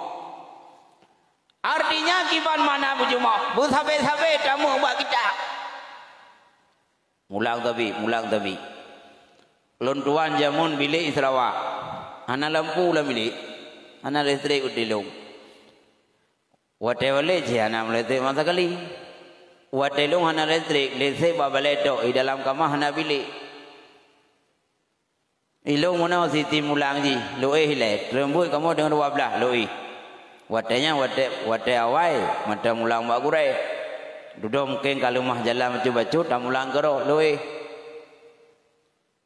Artinya kiban makna beujumoh, beusabe-sabe tamueng bak kitab. Mulang tabi, mulang tabi. Lôn tuan jameun bilék di Sarawak. Hana lampu lam bilék. Hana listrik u tilong. Watée walét cit hana meulistrik sama sekali. Watée lôn hana listrik, listrik bak balée tok, di dalam kama hana bilék. Ilong meunoe siti mulang jih, loéh ilée, treun buet kamoe deungon dua blaih, loéh. Watée nyan, watée, watée awai, mantong mulang bak gurée. Dudoe mungken ka leumah jalan bacut-bacut, tamulang keudroe, loéh.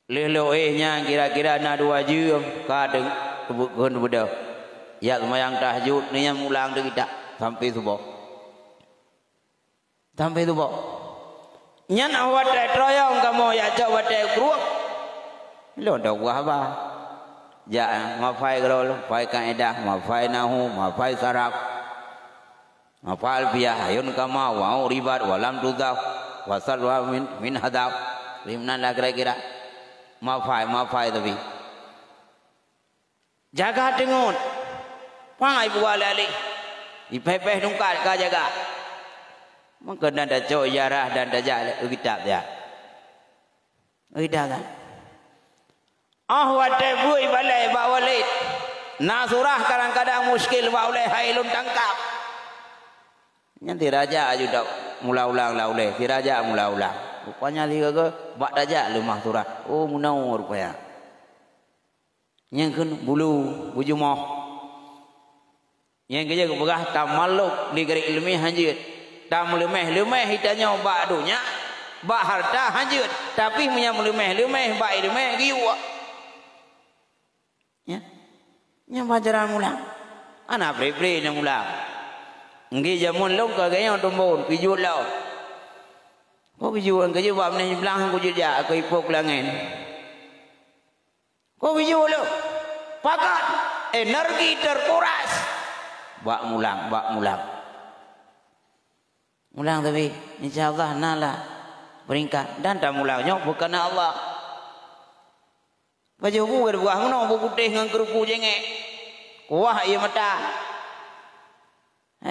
Lheueh loéh nyan kira-kira na dua jeuem, ka teuk-, teubeu-, kheun beudôh. Jak seumayang tahajud, nyan mulang teuh kitab, sampai suboh. Sampai suboh. Nyan 'oh watée teurayong kamoe jak cok watée krueng. Lôn dak buah haba. Jak, eh, mafai keudroe, mafai kaedah, mafai nahu, mafai saraf. Mafai alfiyah, ayun kama, wau ribat, walam tuzaf, wasal wa min, min hadaf. Limnan lah kira-kira. Mafai, mafai tapi. Jaga teungeut. Pang ibu aleh-aleh. Ipéh-péh tungkat ka jaga. Maka dan tacok ijarah dan tajak lé kitab ya. Kitab kan. Ah, watée bui balée bak walid. Na surah kadang-kadang muskil bak ulée hai lôn tangkap. Nyan si raja aju dak mula ulang lah ulée. Si raja mula ulang. Rupanya si gaga bak tajak leumah surah. Oh, meunoe rupanya. Nyang kheun bulu, beujumoh. Nyang keujeuet geupeugah tamallok di garéh iéleumé hanjeuet. Tameuleumeh-leumeh itanyoe bak donya, bak harta hanjeuet. Tapi meunyoe meuleumeh-leumeh bak iéleumé geuyue. Ya. Nyan pelajaran mulang. Hana pré-pré nyang mulang. Enggi jameun lôn ka geunyong tumbon, pijuet lom. Kok pijuet, keujeuet bak meunan blang kujeuet jak keu ipok langén. Kok bijôh lom? Pakat, energi terkuras. Bak mulang, bak mulang. Mulang tapi, insya Allah na lah peringkat. Dan tamulang nyoe bukan Allah. Baju bu berbuah meunoe, bu putéh ngon keurupu jengek. Kuah ié mata.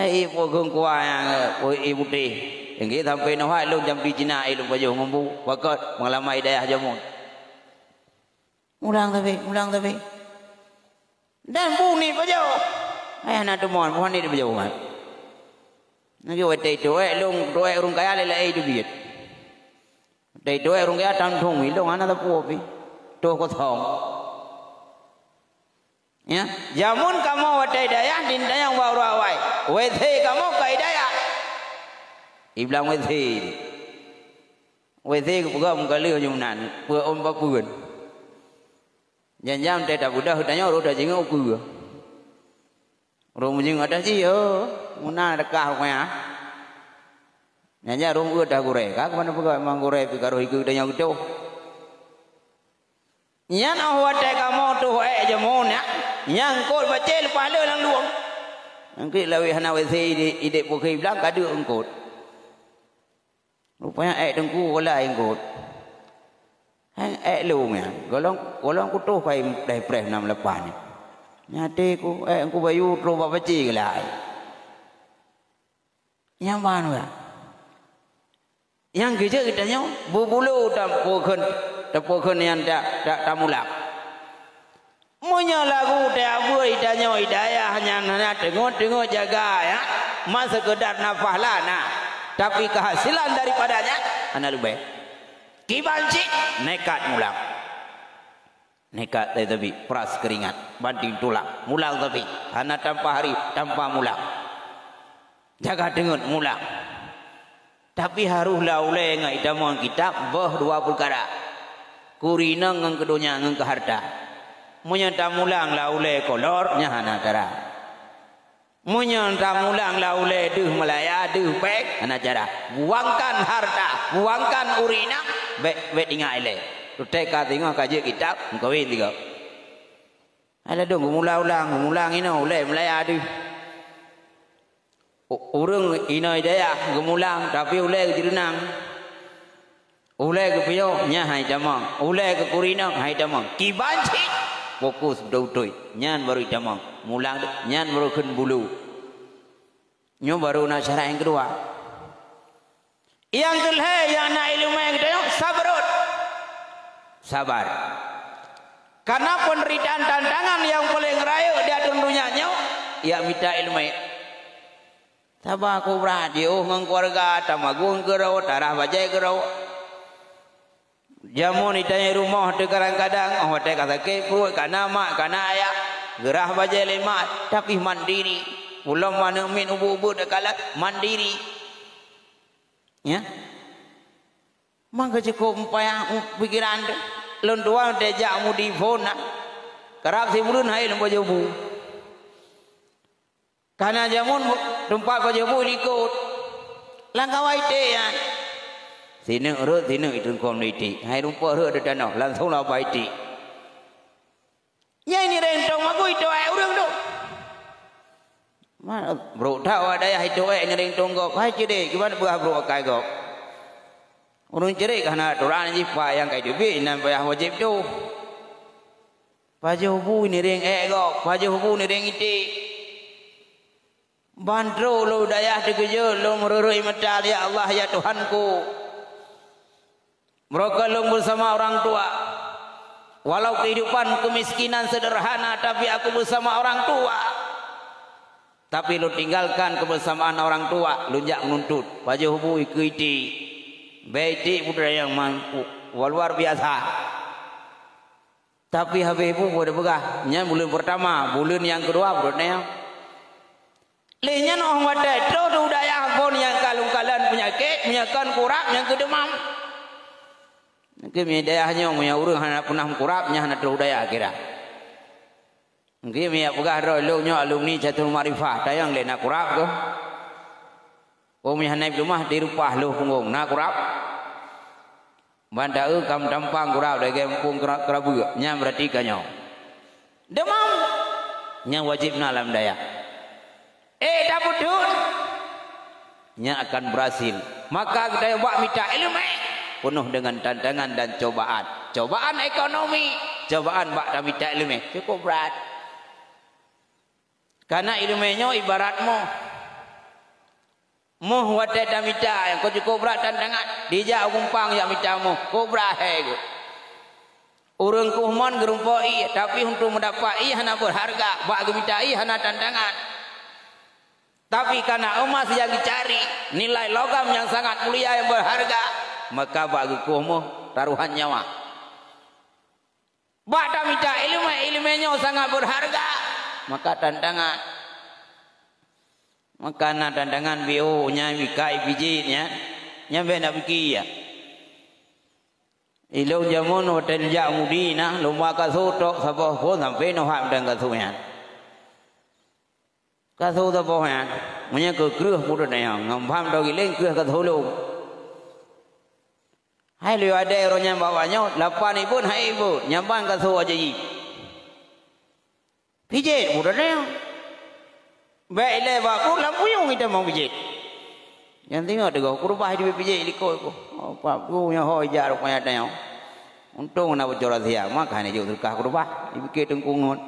Eh, ié po geungkua nyang, eh, po ié putéh. Inggih sampoe noh hai lôn jampi Cina, eh, lôn pajoh ngon bu. Pakon pengalaman i dayah jameun. Mulang tapi, mulang tapi. Dan bu ni pajoh. Ayah na teumon, bu ni pajoh mat. Lagi watèe itu, eh, lôn, tu, eh, ureueng kaya lé, lé, eh, itu biet. Watèe itu, eh, ureueng kaya tam thong mi, lôn hana teupeu pi. Toh kosong. Ya, jameun kamoe watèe dayah, di dayah wa ruwai. W C kamoe ka i dayah. I blang W C. W C geupeugah meugaleuh nyang nan, peu ôn papeuen. Jan-jan teuh tabeudôh tanyoe rôh tajingeuk ukeue. Rôh meujingeuk atas jih, oh, meunan deukah ruknya. Jan-jan rôh ukeue dah gurèe, ka keuman peugah memang gurèe pih ka rôh ikeue tanyoe geutoh. Nyan óh watèe kamoe toh ék jameun nyan, nyang eungkôt bacé leupah le lam luwang. Nyang klik lawét hana W C idék, idék pukhi blang ka deuk eungkôt. Rupanya ék teungku walai eungkôt. Hèng ék lôn nyan, golom, golom kutoh kai dai preh nam leupah nyan. Nyaté ku ék Teungku Bayu troh bak bacé geulai. Nyang ban wah. Nyang geujeuet geutanyoe, bubulu tapeukheun, tapeukheun nyang ta, ta, tamulang. Meunyoe lagu teuabui tanyoe i dayah nyan hana teungeut-teungeut jaga, ya, ma seukeudar nafah la na, tapi keuhasilan daripada nyan hana leubeh. Kiban cit nekat mulang. Nekat teutabik, peras keuringat, banding tulang, mulang tapi hana tanpa hari, tanpa mulang. Jaga teungeut mulang. Tapi harôh lam ulèe ngon itamong kitab boh dua peukara. Keu inong ngon keu donya ngon keu harta. Meunyoe tamulang lam ulèe kolor, nyan hana cara. Meunyoe tamulang lam ulèe deuh meulaya, deuh péng, hana cara. Buangkan harta, buangkan ureueng inong, bèk, bèk tinggai ilèe. Teutap ka singoh ka jeuet kitab, meukawen sigoe. Hai ladôm geumulang-ulang, geumulang inoe ulèe meulaya deuh. U-, ureueng inoe i dayah geumulang, tapi ulèe geujeureueng. Ulèe geupiôh, nyan hai tamong. Ulèe geukurinong, hai tamong. Kiban cit, fokus beutôi-beutôi. Nyan baru itamong. Mulang, nyan baru kheun bulu. Nyoe baru na syarat nyang keudua. Nyang keulhèe nyang na ileumèe geutanyoe sabrun. Sabar. Karena penderitaan tantangan nyang paleng rayeuk di ateueh donya nyoe, ya mita ileumèe. Saba kubra jiôh ngon keuluwarga, tamagun keudroe, tarah bajèe keudroe. Jameun itanyong rumoh teuh kadang-kadang, oh watèe ka sakét pruet, ka na mak, ka na ayah, geurah bajèe lé mak, tapi mandiri. Ulôn manök miet ubeut-ubeut teukalon mandiri. Ya. Maka cukôp meupayah pikiran teuh. Lôn tuan teuh jak mudi phôn na. Karab sibuleuen hai lôn pajoh bu. Kana jameun teumpat pajoh bu likot. Langkah wai teh nyan. Sineuk rhot, sineuk itungkôm di iték. Hai rumpok rhot di tanoh, langsông lam bai iték. Nyai nireng tông magui teuh hai ureueng tu. Ma, brok that wa dayah itu ék nireng tông gob. Hai cedek, kiban peugah brok akai gob. Ureueng cedek ka hana aturan jih, pak nyang kai teubiet, nan payah wajéb tu. Pajoh bu nireng ék gob, pajoh bu nireng iték. Ban trok lôn dayah teukeujot, lôn meureureui mata, "Ya Allah, ya Tuhanku, meurokon lôn beusama orang tua. Walau kehidupan kemiskinan sederhana, tapi aku beusama orang tua. Tapi lôn tinggalkan kebersamaan orang tua, lôn jak meununtut." Pajoh bu ikeue iték. Bèe iték putra nyang mampu, luar biasa. Tapi habéh bu, bu teupeugah, nyan buleuen peurtama, buleuen nyang keudua, buleuen nyan. Lé nyan óh watèe troh u dayah phôn nyang ka lôn kalon peunyakét, meunyoe kon kurab nyang keu deumam. Mungken meunyoe dayah nyoe, meunyoe ureueng hana peunah meukurab, nyan hana troh u dayah kira. Mungken meunyoe peugah droe lôn nyoe alumni Jaitul Makrifah, tanyong lé na kurab keuh. Oh, meunyoe hana ipeulumah, di reupah lôn punggong, na kurab. Ban taeu kam tampang kurab lagèe muphom keura-, keurabeuek, nyan beurati ka nyoe. Deumam, nyan wajéb na lam dayah. Eh, tapeuduek, nyan akan berhasil. Maka geutanyoe bak mita ileumèe, peunoh deungon tantangan dan cobaan. Cobaan ekonomi, cobaan bak tamita ileumèe, cukôp brat. Kana ileumèe nyoe ibarat moh. Moh watée tamita, nyang ka cukôp brat tantangan. Dijak u gumpang jak mita moh, kôp brat hai geuh. Ureuëng kueh mon geurumpok ié, tapi untuk meudapat ié hana beurharga, bak geumita ié hana tantangan. Tapi kana emas nyang geucari, nilai logam nyang sangat mulia nyang beurharga, maka bak geukueh moh tarohan nyawa. Bak tamita iéleumé, iéleumé nyoe sangat beurharga, maka tantangan. Maka na tantangan biôh nyan, ikat, ipijét nyan, nyan bék na pike ya. Ilôn jameun watée jak mudi na, lôn ba kaso tok saboh phon sampoe nyoe hak meudan kaso nyan. Kaso saboh nyan, meunyoe keu kreueh peuduek nyan, ngon pham droe giléng kreueh kaso lôn. Hai lheueh adée roh nyan bak nyoe, lapan ié beuet hai ié beuet, nyan ban kaso aja jih. Pijét peuduek nyan. Bék ilée bak pruet lam kuyueng itamong pijét. Nyang teungoh teungoh keurubah jibeuet pijét likot ku. Oh, pap tu nyang ho ijak rupanya tanyoe. Untông na bocoran siat, maka hana jok seudeukah keurubah, jipike teungku ngon.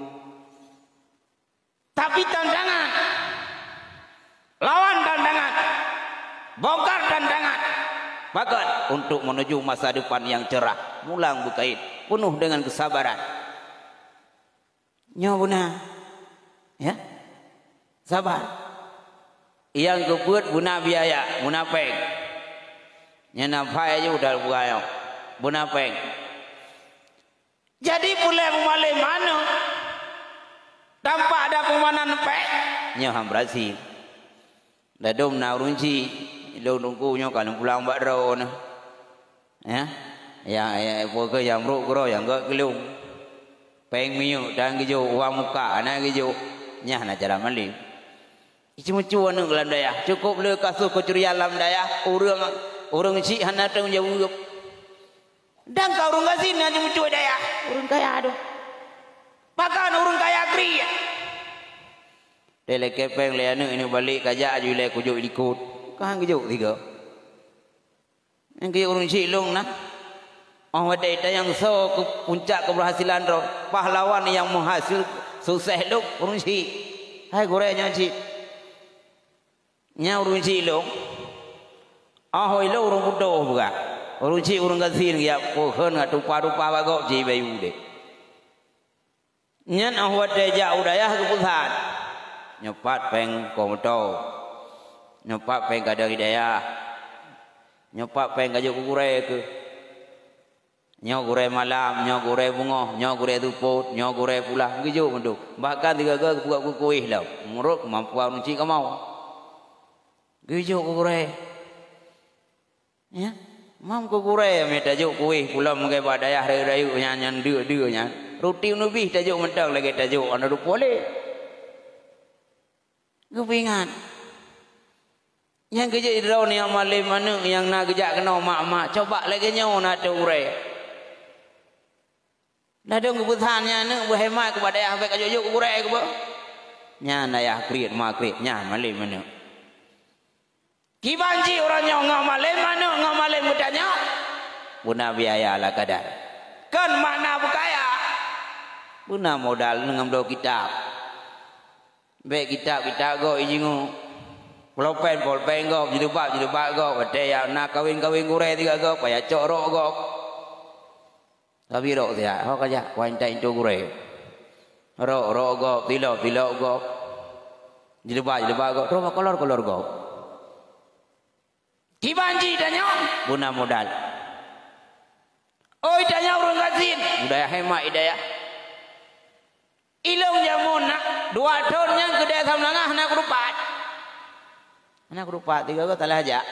Tapi tantangan, lawan tantangan, bongkar tantangan, pakat untuk menuju masa depan yang cerah, mulang beukait, penuh dengan kesabaran. Nyoe beuna, ya, sabar. Nyang keupeuet beuna biaya, beuna péng. Nyan na phai ju dan buka nyoe, beuna péng. Jadi, peureulée meumalém aneuëk, tampak ada peumanan péng, nyoe han beurasi. Ladôm na ureuëng chik, ilôn teungku nyoe ka lôn pulang bak droeneuh. Ya, ya, ya, peue keuh nyang brok keudroe nyang gét keu lôn. Péng minyeuk tan geujok, uang muka hana geujok, nyan na cara malém. Iceumeucue aneuëk lam dayah, cukôp le kasus keucurian lam dayah, ureuëng, ureuëng chik hana teuh jaweueb. Dan ka ureuëng gasien nyang jimucue dayah, ureuëng kaya tu. Bahkan ureuëng kaya kriet. Dilakée péng lé aneuëk inong balek kajak aju ilée kujok ilikot. Kan geujok tiga. Nyang geujok ureuëng chik lôn na. Oh watée tanyong soe keu puncak keberhasilan droe, pahlawan nyang meuhasil sukses lôn ureuëng chik. Hai gurée nyoe chik. Nyan ureuëng chik lôn, oh ilôn ureuëng putôh peugah. Ureuëng chik ureuëng gasien geujak peuhon ngon tupa-tupa bak gob jibayeue udeb. Nyan oh watée jak u dayah geupeusan. Nyoe pat péng koh moto. Nyoe pat péng kadang di dayah. Nyoe pat péng kajok keu gurée keuh. Nyoe gurée malam, nyoe gurée beungoh, nyoe gurée seupôt, nyoe gurée pulah, geujok mandum. Bahkan sigoe-goe geupeugah keu kueh lom, meunurot keumampuan ureuëng chik kamoe. Geujok keu gurée. Ya, mam keu gurée mita jok kueh pulang meugai bak dayah rayeuk-rayeuk nyan, nyan deuk-deuk nyan. Ruti neubih tajok mantong lagée tajok aneuk rupoh lé. Geupeuingat. Nyang geujak droe nyang malém aneuëk nyang na geujak keunoe mak-mak, coba lagée nyoe na teu urée. Ladôm geupeusan nyan aneuëk beuhemat keu bak dayah bék kajok-jok keu gurée keuboh. Nyan dayah kriet ma kriet, nyan malém aneuëk. Kiban jih uroe nyoe ngon malém aneuëk ngon malém geutanyoe. Beuna biaya ala kadar. Kon makna beukaya. Beuna modal ngon bloe kitab. Bék kitab-kitab gob ijingoe. Polpen-polpen gob, jilbab-jilbab gob, watée ya na kawén-kawén gurée tiga gob, payah cok rok gob. Tapi rok siat, ho kajak, kuan intat intu gurée. Rok, rok gob, tilok, tilok gob. Jilbab, jilbab gob, terus kolor, kolor gob. Kiban jih tanyoe, beuna modal. Oi tanyoe ureuëng gasien, budaya hemat idayah. Ilong jameun na, dua thon nyan keudeh Samalanga hana keurupat. Hana keurupat, tiga goe salah jak.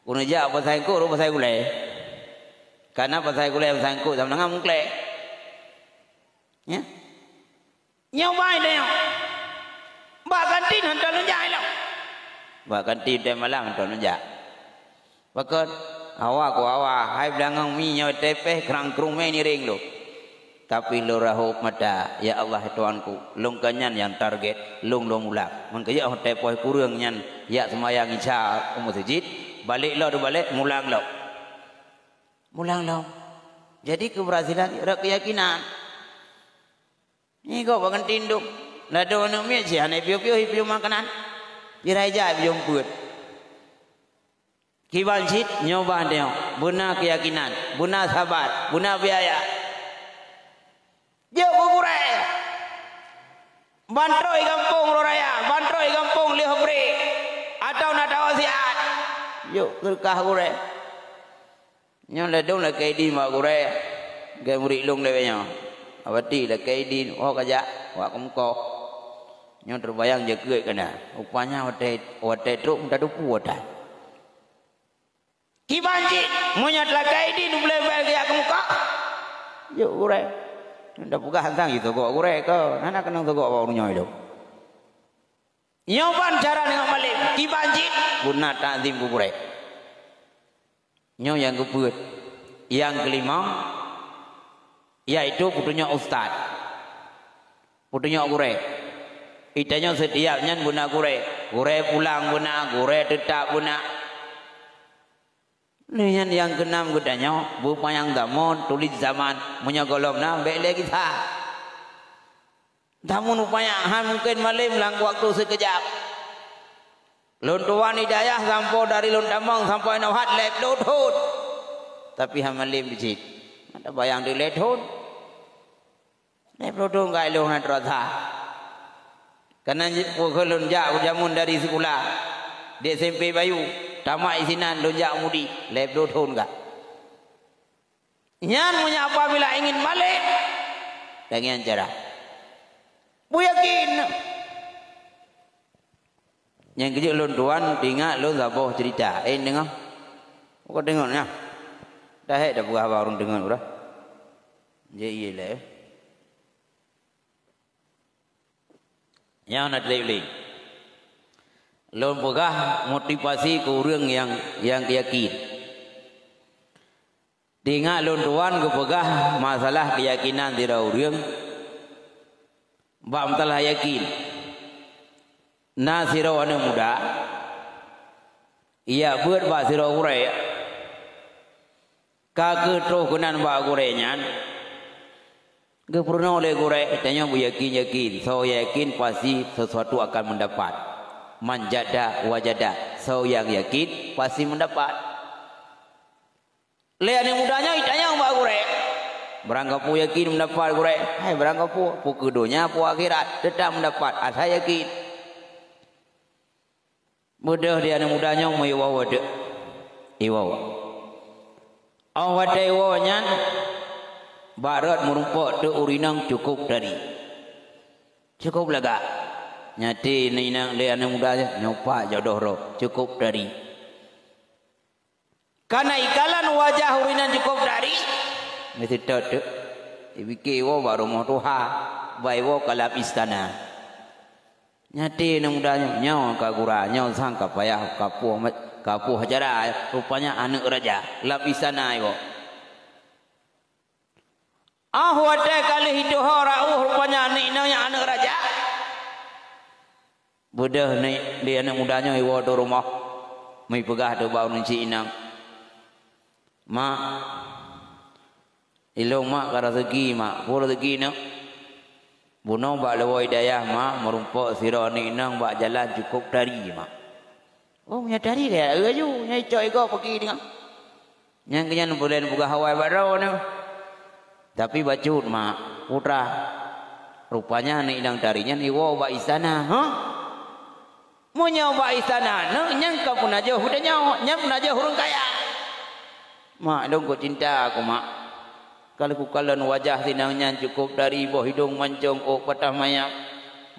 Keuneuk jak pasai eungkôt, rot pasai gulée. Kana pasai gulée, pasai eungkôt, Samalanga meuklée. Ya? Nyoe bai tanyoe. Bak kantin hantom lôn jak ilong. Bak kantin teuh malam hantom lôn jak. Pakon, hawa ku hawa, hai beulangong mi nyoe tepeh krang krumé niréng lôn. Tapi lôn rahôb mata, ya Allah Tuhanku, lôn ka nyan nyang target, lôn lôn mulang. Meukeujeuet watée poh kureueng nyan jak seumayang Isya u meuseujid, balek lom teubalek, mulang lom. Mulang lom. Jadi keberhasilan rot keuyakinan. Nyoe gob bak kantin dum. Ladôm aneuk miet cit hana piôh-piôh ipiôh makanan. Pirai jak ipiôh peuet. Kiban cit nyoe bah nyoe, beuna keuyakinan, beuna sabat, beuna biaya. Jeuet keu gurée. Ban trok i gampông uroe raya, ban trok i gampông lheueh break, atawa na tawasiat. Jeuet keu kah gurée. Nyoe ladôm lakée idin bak gurée. Gée murit lôn lagée nyoe. Awati lakée idin, oh ka jak, wak keumeukoh. Nyoe teubayang jeuet keuet keunan. Rupanya watée, watée trok meutateupeue watée. Kiban cit, meunyoe teulakée idin ublee bée geujak keumeukoh. Jeuet gurée. Nyoe tapeugah teuntang jisogok gurée ko. Hana keunong sogok bak ureuëng nyoe lom. Nyoe ban cara ngon malém, kiban cit beuna takzim keu gurée. Nyoe nyang keupeuet. Nyang keulimong, yaitu peutunyok ustaz. Peutunyok gurée. Geutanyoe sitiap nyan beuna gurée. Gurée pulang beuna, gurée teutap beuna. Lheueh nyan nyang keunam geutanyoe, beupanyang zaman, tuléh zaman, meunyoe gohlom na, bék lé gisa. Tamu nupayang han mungken malém lam waktu sikeujab. Lôn tuan i dayah sampoe dari lôn tamong sampoe nyoe hat lhée ploh thon. Tapi han malém cit. Tabayang di lhée thon. Lhée ploh thon ka ilôn hana teurasa. Kana jipeukeue lôn jak jameun dari sikula. Di S M P Bayu, tamat sinan lôn jak mudi. Lhée ploh thon ka. Nyan meunyoe apabila ingin malém, lagée nyan cara. Beuyakin. Nyang keujeuet lôn tuan, teuingat lôn saboh ceurita. Eh, deungoe. Uka deungoe nyan. Dah hék dah peugah bak ureuëng deungoe udah. Jeuet ié lé. Nyang na teulék-lék. Lôn peugah motivasi keu ureuëng nyang, nyang yakin. Teuingat lôn tuan geupeugah masalah keuyakinan sidroe ureuëng bak masalah yakin. Na sidroe aneuëk muda, ijak beuet bak sidroe gurée. Ka geutroh keunan bak gurée nyan, geupeurunoe lé gurée, tanyoe beuyakin-yakin, soe yakin pasti sesuatu akan mendapat. Man jada wajada, soe nyang yakin pasti mendapat. Lé aneuëk muda nyoe jitanyong bak gurée, barangkapeue yakin mendapat gurée? Hai barangkapeue, peue keu donya, peue akhirat, teutap mendapat, asai yakin. Beudôh di aneuëk muda nyoe meuiwoe teuk. Iwoe. Óh watée iwoe nyan, bak rot meurumpok teuk ureuëng inong cukôp tari. Cukôp lagak. Nyaté inong lé aneuëk muda nyoe, nyoe pat jodoh droe, cukôp tari. Kana ikalon wajah ureuëng nyan cukôp tari, meuseutôt teuk. Ipike iwoe bak rumoh tuha, bak iwoe ka lam istana. Nyaté aneuëk muda nyoe, nyoe ka gura, nyoe sang ka payah, ka poh, ka poh acara, rupanya aneuëk raja, lam istana iwoe. Óh watée ka lheueh ituho rauh rupanya aneuëk inong nyan aneuëk raja. Beudôh nyoe lé aneuëk muda nyoe iwoe teuk rumoh, meuipeugah teuk bak ureuëng chik inong, "Mak, ilôn mak ka raseuki mak, peue raseuki neuk?" "Bunoe bak luwa dayah mak, meurumpok sidroe aneuëk inong bak jalan cukôp tari mak." "Oh, meunyoe tari kaya laju, nyoe icok igoe peuki deungoe." Nyang keunyan peue lé peugah awai bak droeneuh. Tapi bacut mak, putra. Rupanya aneuëk inong tari nyan iwoe bak istana, ha? Meunyoe bak istana, nyoe nyang ka peunajoh geutanyoe, nyang peunajoh ureuëng kaya. Mak, lôn kok cinta aku mak. Ka lheueh kukalon wajah si inong nyan cukôp tari, boh idong mancong, ôk patah mayam,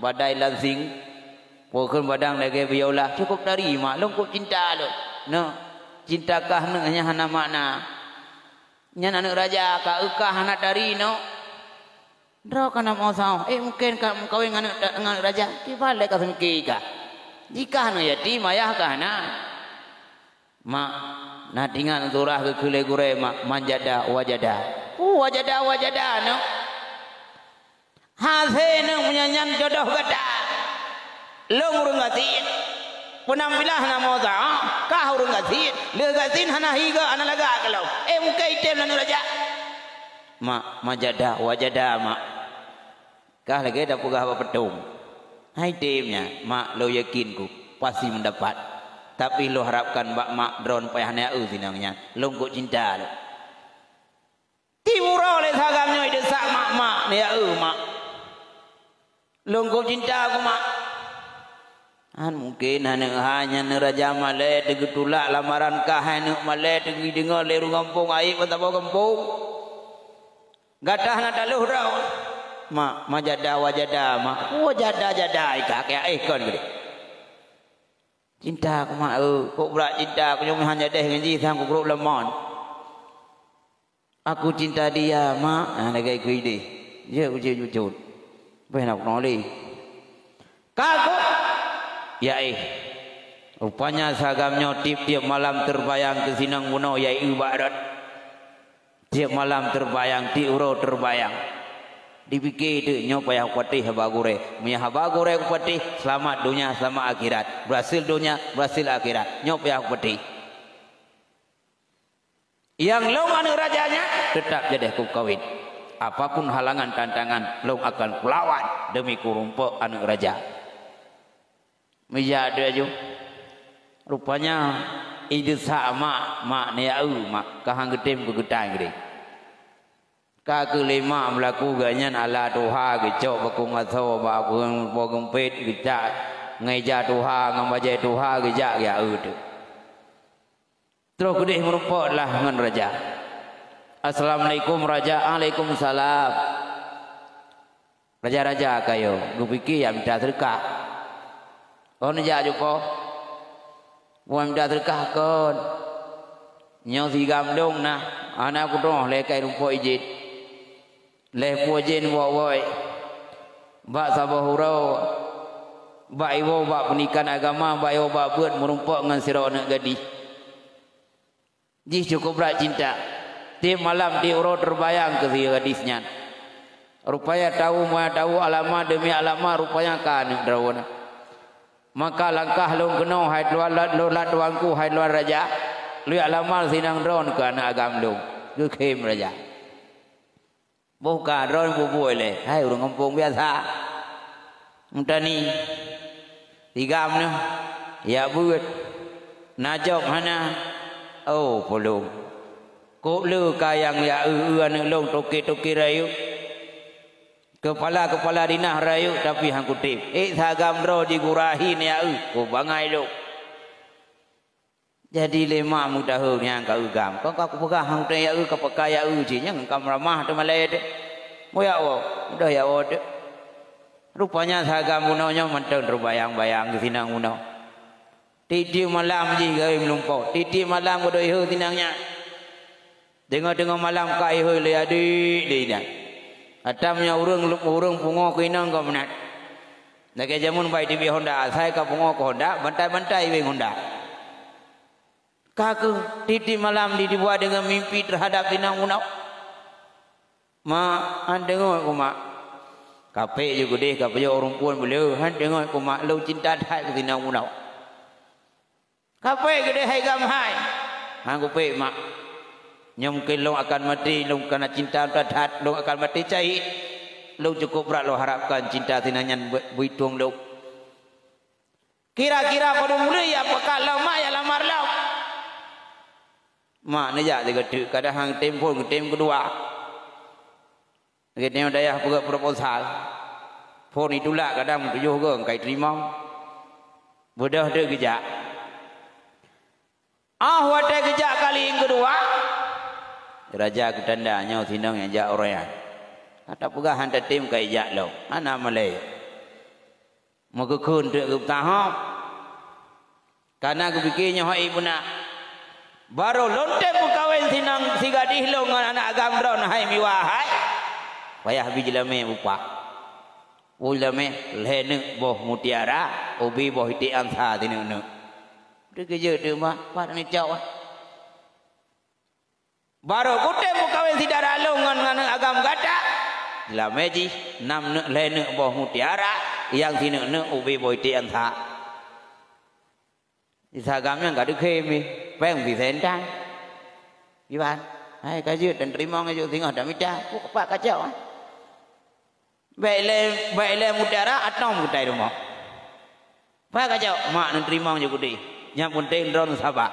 badai lansing, peue kheun badang lagée biola, cukôp tari mak, lôn kok cinta lôn. Nyoe, cinta kah nyoe nyang hana makna. Nyan aneuëk raja ka eu kah hana tari nyoe. Droe ka na meusaho, eh mungken ka meukawen ngon aneuëk, ngon aneuëk raja, kiban lé ka seungki kah. Jikah nyoe yatim, ayah kah hana. Mak, na teuingat surah geukheun lé gurée mak, man jada wajada. Uh, wajada, wajada nyoe. Hase nyoe meunyoe nyan jodoh gata. Lôn ureuëng gasien. Peunampilan hana meusaho, kah ureuëng gasien. Lheueh gasien hana higa, hana lagak keu lôn. Eh, mungken item lôn raja. Mak, man jada wajada mak. Kah lagée tapeugah bak peutông. Hai tem nyan, mak lôn yakin ku, pasti meudapat. Tapi lôn harapkan bak mak droen payah neuyue sinong nyan. Lôn kok cinta lôn. Tiep uroe lé sagam nyoe ideusak mak, "Mak, neuyue mak." "Lôn kok cinta keu mak." Han mungken aneuk hai nyan, aneuk raja malée teugeutulak lamaran kah hai aneuk malée teugideungoe lé ureuëng gampông, aib meusaboh gampông. Gata hana taloh droe. "Mak, ma jada wa jada, mak." "Wa jada, jada, ikah keu éh kon geude." "Cinta keu mak eu, kok brat cinta keu nyoe meuhan jadeh ngon jih sang kugrok lemon." "Aku cinta dia, mak." Ah, lagée keu ideh. Jeuet ujeut-ujeut. Beh na peunoh lé. "Ka kok?" "Ya éh." Rupanya sagam nyoe tiep-tiep malam teubayang keu sinong bunoe ya éh bak rot. Tiep malam teubayang, tiep uroe teubayang. Dipike teuk nyoe payah kupatéh haba gurée. Meunyoe haba gurée kupatéh, seulamat donya, seulamat akhirat. Beurhasil donya, beurhasil akhirat. Nyoe payah kupatéh. Nyang lôn aneuk raja nyan teutap jadeh kukawén. Apapun halangan tantangan, lôn akan kulawan demi kurumpok aneuk raja. Meujak deuh aju. Rupanya ideusak mak, mak neuyue mak, ka han geutem keu geutai geude. Ka keuh lé mak meulaku geuh nyan ala tuha geucok bakong asoe bak po geumpet geucak ngon ija tuha ngon bajée tuha geujak geuyue teuk. Troh keudeh meurumpok lah ngon raja. "Assalamualaikum raja." "Alaikumsalam." Raja-raja kayo geupike ya mita seudeukah. "Oh neujak jupo?" "Wan mita seudeukah kon. Nyoe sigam lôn na, hana kudroh lé kai rumpok ijin. Lhée pue jén woe-woe bak saboh uroe, bak iwoe bak peunikan agama, bak iwoe bak beuet meurumpok ngon sidroe aneuk gadih. Jih cukup brat cinta. Tiep malam, tiep uroe teubayang keu si gadis nyan. Rupanya tahu, meuatahu alamat demi alamat, rupanya ka aneuk droe na. Maka langkah lôn keunoe hai tuan, lôn lat tuanku hai tuan raja, lôn yak lamar sinang droen keu aneuk agam lôn." Geukhem raja. Boh ka droen bubuet lé, hai ureuëng gampông biasa. Meutani. Tigam nyoe, ya beuet. Na jaweueb hana. Oh, peulom. Kok le ka nyang ya eu-eu aneuk lôn toke-toke rayeuk. Keupala-keupala dinah rayeuk tapi han kutem. Ék sagam droe jigurahi nyan ya eu, kok bangai lôn. Jadi lé mak meudaheueng nyang ka eu gam. Kon ka kupeugah han teuh ya eu, ka peuka ya eu cit nyang ka meuramah teuh malée teuh. Moyak woe, mudah ya woe teuh. Rupanya sagam bunoe nyoe mantong teubayang-bayang geusinang bunoe. Tiep-tiep malam jih gawée meulumpoe, tiep-tiep malam geudoh ihôi sinang nyan. Teungoh-teungoh malam ka ihôi lé adik lé inong. Atam nyoe ureuëng, ureuëng pungo keu inong gobnyan. Lagée jameun bai teubiet honda, asai ka pungo keu honda, bantai-bantai iweng honda. Ka keuh tiep-tiep malam di dibuat deungon mimpi teuhadab sinang bunoe. "Mak, han teungoh ku mak." Kapék ju keudeh ka peujok ureuëng phon beu le, "Han teungoh ku mak, lôn cinta that keu sinang bunoe." "Kapék keudeh hai gam hai." "Han kupék mak. Nyoe mungken lôn akan maté, lôn kana cinta that-that, lôn akan maté cahit. Lôn cukup brat lôn harapkan cinta sinang nyan beu-, beuitong lôn." "Kira-kira padum buleuen ya peugah lom mak ya lamar lom?" "Mak neujak sigoe teuk, kadang han tem phon, tem keudua. Geutem dayah peugah proposal. Phon itulak kadang tujoh goe kai teurimong. Beudôh teuk geujak." Ah watée geujak kali nyang keudua, raja geutanda nyoe sinong nyang jak uroe nyan. Ka tapeugah han tatem kai jak lom, hana malée. Meukeukheun teuk geupeutahom. Kana geupike nyoe hai ibu na. Barô lôn tem meukawen sinang sigadih lôn ngon aneuk agam droen hai miwa hai. Payah bi jeulamé bupah. Ulama lhée neuk boh mutiara, ubi boh iték ansa sineuk-neuk. Teukeujot teuma, pat neucok. Barô kutem meukawen sidara lôn ngon aneuk agam gata. Lama jih, nam neuk lhée neuk boh mutiara, nyang sineuk-neuk ubi boh iték ansa. Di sagam nyan ka deukhém, péng bri sentang. Iban, hai ka jeuet dan teurimong aju singoh dan mita, kok pat kacok, ah. Bék ilée, bék ilée mutiara atong geutai rumoh. Pat kacok, mak neuteurimong ju keudeh. Nyang peunteng droeneuh saba.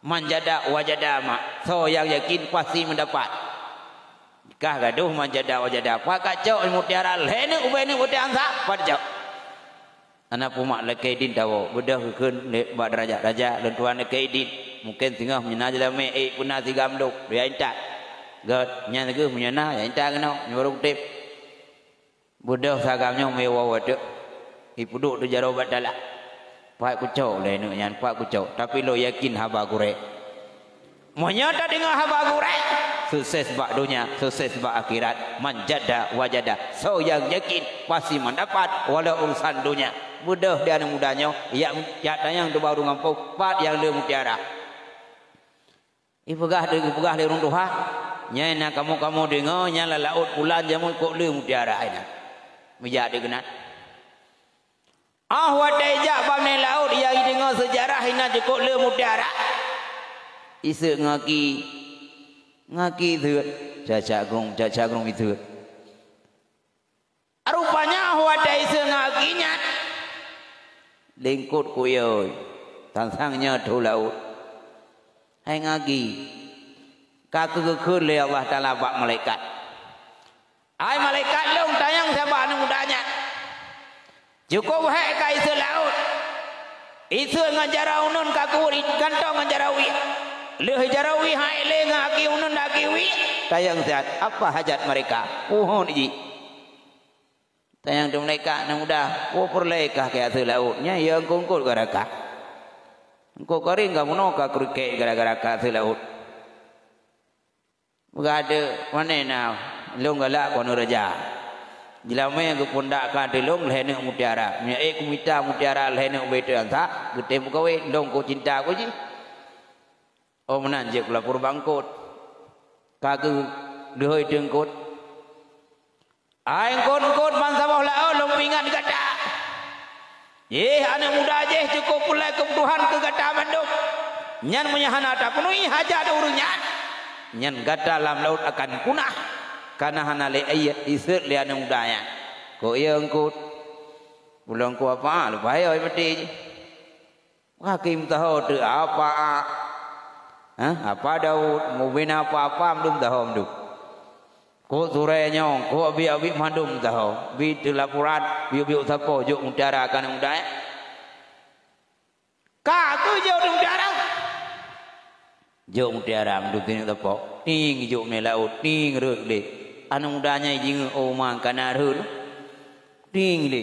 Man jada wajada mak. Soe nyang yakin pasti meudapat. Kah gadôh man jada wajada. Pat kacok mutiara lhèe neuk ubé neuk mutiara sa, pat cok. Hana peumat lakée idin tawoe, beudôh geukheun lé bak raja, "Raja, lôn tuan lakée idin. Mungken singoh meunyoe na jeulamé ék peuna sigam lôn, ya intat." "Gét, nyan geuh meunyoe na, ya intat keunoe, nyoe barô kutem." Beudôh sagam nyoe meuwoe teuk, ipeuduek di jaroe batala. Pat kucok lé neuk nyan, pat kucok, tapi lôn yakin haba gurée. Meunyoe tadeungoe haba gurée, sukses bak donya, sukses bak akhirat. Man jada wajada, soe nyang yakin pasti meudapat walau urusan donya. Beudôh di aneuk muda nyoe, jak, jak tanyong di bak ureueng gampông, pat nyang le mutiara. Ipeugah, ipeugah lé ureueng tuha, "Nyan na kamoe-kamoe deungoe, nyan lam laôt pulan jameun kok le mutiara inan." Meujak dikeunan. Ah, watée jak bak mé laôt, nyang ideungoe seujarah inan jikok le mutiara. Iseuet ngaki, ngaki iseuet, cak-cak grong, cak-cak grong iseuet. Rupanya watée iseuet ngaki nyan, lingkot kuyôi, sang-sang nyoe tho laôt. Hai ngaki, ka geukheun lé Allah Taala bak malaikat. Hai malaikat, lôn tanyong saba aneuk muda nyan. Cukôp hék ka iseuet laôt. Iseuet ngon jaroe uneun ka kuweuet, gantoe ngon jaroe wie. Lheueh jaroe wie han ék lé ngon aki uneun aki wie. Tanyong siat, apa hajat mereka? Peue hon jih? Tanyong di malaikat, aneuk muda, peue peureulée kah keu aseuet laôt? Nyan ya eungkôt-eungkôt gara-gara kah. Eungkôt karing ka bunoe ka keurikét gara-gara kah aseuet laôt. Peugah teuk, pane na lôn galak keunoe raja. Jeulamé geupeundak ka teulông lhèe neuk mutiara. Meunyoe ék kumita mutiara lhèe neuk ubé teuh ansa, geutem meukawen, lôn ku cinta ku jih. Oh meunan jeuet kulapor bak eungkôt. Ka geu leuhôi teuk eungkôt. Hai eungkôt-eungkôt bansaboh laôt lôn peuingat gata. Jih aneuk muda jih cukôp peureulée keubutuhan keu gata mandum. Nyan meunyoe hana tapeunuhi hajat ureueng nyan, nyan gata lam laôt akan punah. Kana hana lé ié iseuet lé aneuk muda nyan. Kok ié eungkôt? Ulôn ku apa? Leupah ié maté jih. Ka keuh meusaho teuk apa, ha? Apa Daud, mubina apa-apa mandum meusaho mandum. Kok surée nyoe, kok abi-abi mandum meusaho. Bi teulaporan, biuk-biuk sapo jok mutiara ka aneuk muda nyan. Ka keuh jok mutiara. Jok mutiara mandum tineuk sapo. Ting jok mé laôt, ting rhot lé. Aneuk muda nyan jingeuk, oh ma kana rhot. Ting lé.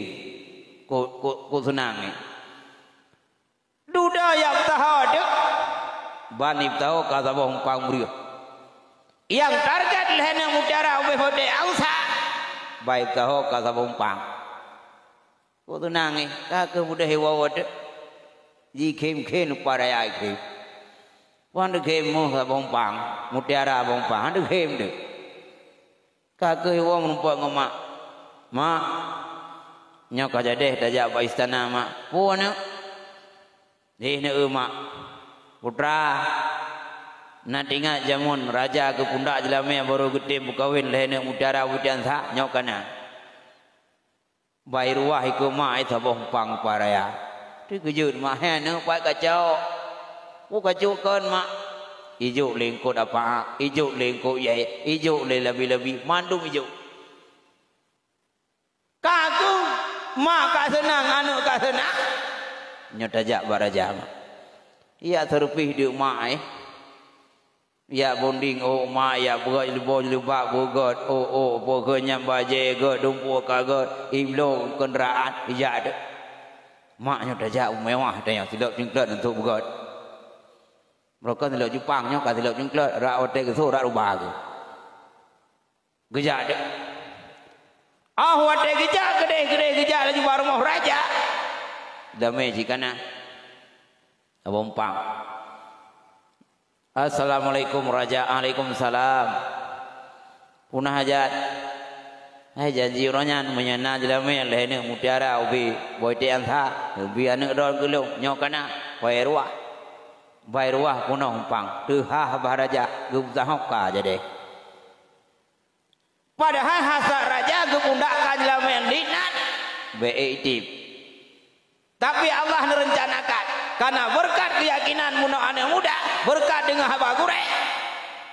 Kok, kok, kok seunang nyan. Dudoe nyang peusaho teuk, ban ipeusaho ka saboh umpang breueh. Nyang target lhèe neuk mutiara ubé bote angsa, ban ipeusaho ka saboh umpang. Kok teunang eh, ka keuh mudah iwoe teuk. Jikhém-khém lupa raya ikhém. Wan deukhém moh saboh umpang, mutiara saboh umpang, han deukhém teuk. Ka keuh iwoe meurumpok ngon mak. "Mak, nyoe ka jadeh tajak bak istana, Mak." "Peue, aneuk?" "Jih neueu, Mak." "Putra, na teuingat jameun raja geupeundak jeulamé barô geutem meukawen lhèe neuk mutiara butian sa, nyoe kana." Ban iruwah ikeue mak saboh umpang umpang raya. Teukeujot mak, "Hai aneuk, pat kacok?" "Peue kacok kon, Mak?" "Ijok lé eungkôt apa, ijok lé eungkôt yai, ijok lé labi-labi, mandum ijok." Ka keuh mak ka seunang, aneuk ka seunang. Nyoe tajak bak raja mak. Ijak seureupih deuk mak eh. Ijak bonding ôk mak, ijak beugöt jilbab jilbab beugöt, ôk, ôk, peue keuh nyan bajée göt, dumpeue ka göt, ibloe keundaraan, ijak deuk. Mak nyoe tajak mewah tanyoe, silop cingklot untuk beugöt. Meureuka silop Jepang nyoe ka silop cingklot, rak watée geusok rak rubah geuh. Geujak deuk. Ah, watée geujak keudeh-keudeh geujak laju bak rumoh raja. Damé cit kana. Saboh umpang. "Assalamualaikum, Raja." "Waalaikumsalam." "Peue na hajat?" "Hai, janji uroe nyan, meunyoe na jeulamé lhèe neuk mutiara ubé boh iték ansa, ubé aneuk droe keu lôn, nyoe kana, pai ruah." Pai ruah peunoh umpang, teuhah bah raja, geupeusahob ka jadeh. Padahai hasad raja geupeundak ka jeulamé dinan, bék ék item. Tapi Allah neurencanakan. Kana beureukat keuyakinan bunoe aneuk muda, beureukat deungon haba gurée.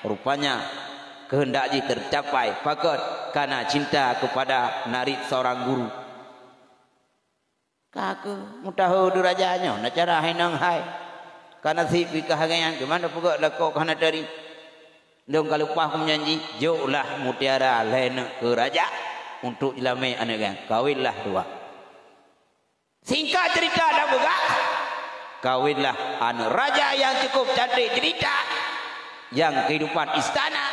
Rupanya, keuheundak jih teucapai, pakon? Kana cinta keupada narit seurang guru. Ka keuh meutaho deuraja nyoe, na cara hai nang hai. Kana sép pih ka hai nyan, keumanö peugöt lakoe ka hana tari. Lôn ka leupah keu meujanji, joklah mutiara lhée neuk keu raja untuk jilamé aneuk geuh, kawinlah dua. Singkat cerita dan peugah, kawinlah aneuk raja yang cukup cantik jelita, yang kehidupan istana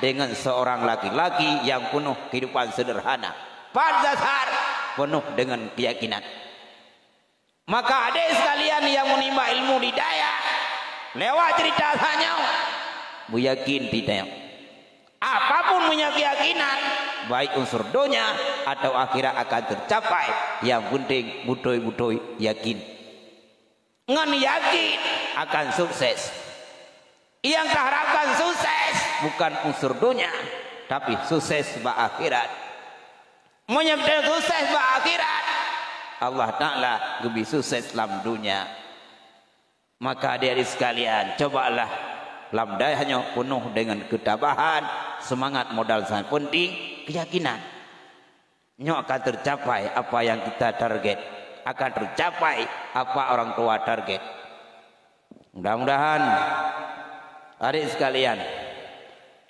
dengan seorang laki-laki yang penuh kehidupan sederhana. Pat dasar penuh dengan keyakinan. Maka adék sekalian yang menimba ilmu di dayah, lewat cerita tanyoe, beuyakin di tanyoe. Apapun meunyoe keuyakinan, baik unsur donya atau akhirat akan tercapai, yang penting beutôi-beutôi yakin. Ngon yakin akan sukses. Nyang taharapkan sukses bukan unsur donya, tapi sukses bak akhirat. Meunyoe sukses bak akhirat, Allah Taala geubri sukses lam donya. Maka, adik-adik sekalian, cobalah lam dayah nyoe penuh dengan ketabahan, semangat modal sangat penting, keyakinan. Nyoe akan tercapai apa yang kita target, akan tercapai apa orang tua target. Mudah-mudahan, adik sekalian,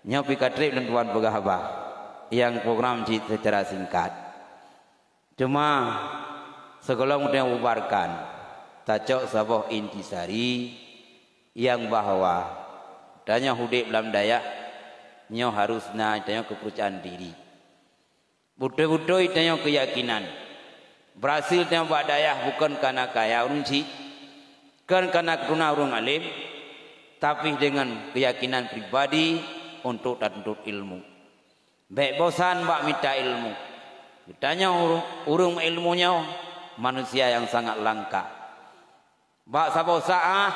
nyoe pih ka trép lôn tuan peugah haba nyang program cit secara singkat. Cuma, sigohlom tanyoe bubarkan, tacok saboh intisari nyang bahwa tanyoe udép lam dayah nyoe harus na tanyoe keupeurcayaan diri. Beutôi-beutôi tanyoe keuyakinan. Beurhasil tanyoe bak dayah bukon kana kaya ureuëng chik, kon kana keuturonan ureuëng além, tapi deungon keuyakinan pribadi untuk tatuntut ilmu. Bék bosan bak mita ilmu. Geutanyoe ureuëng, ureuëng ilmu nyoe manusia nyang sangat langka. Bak saboh saát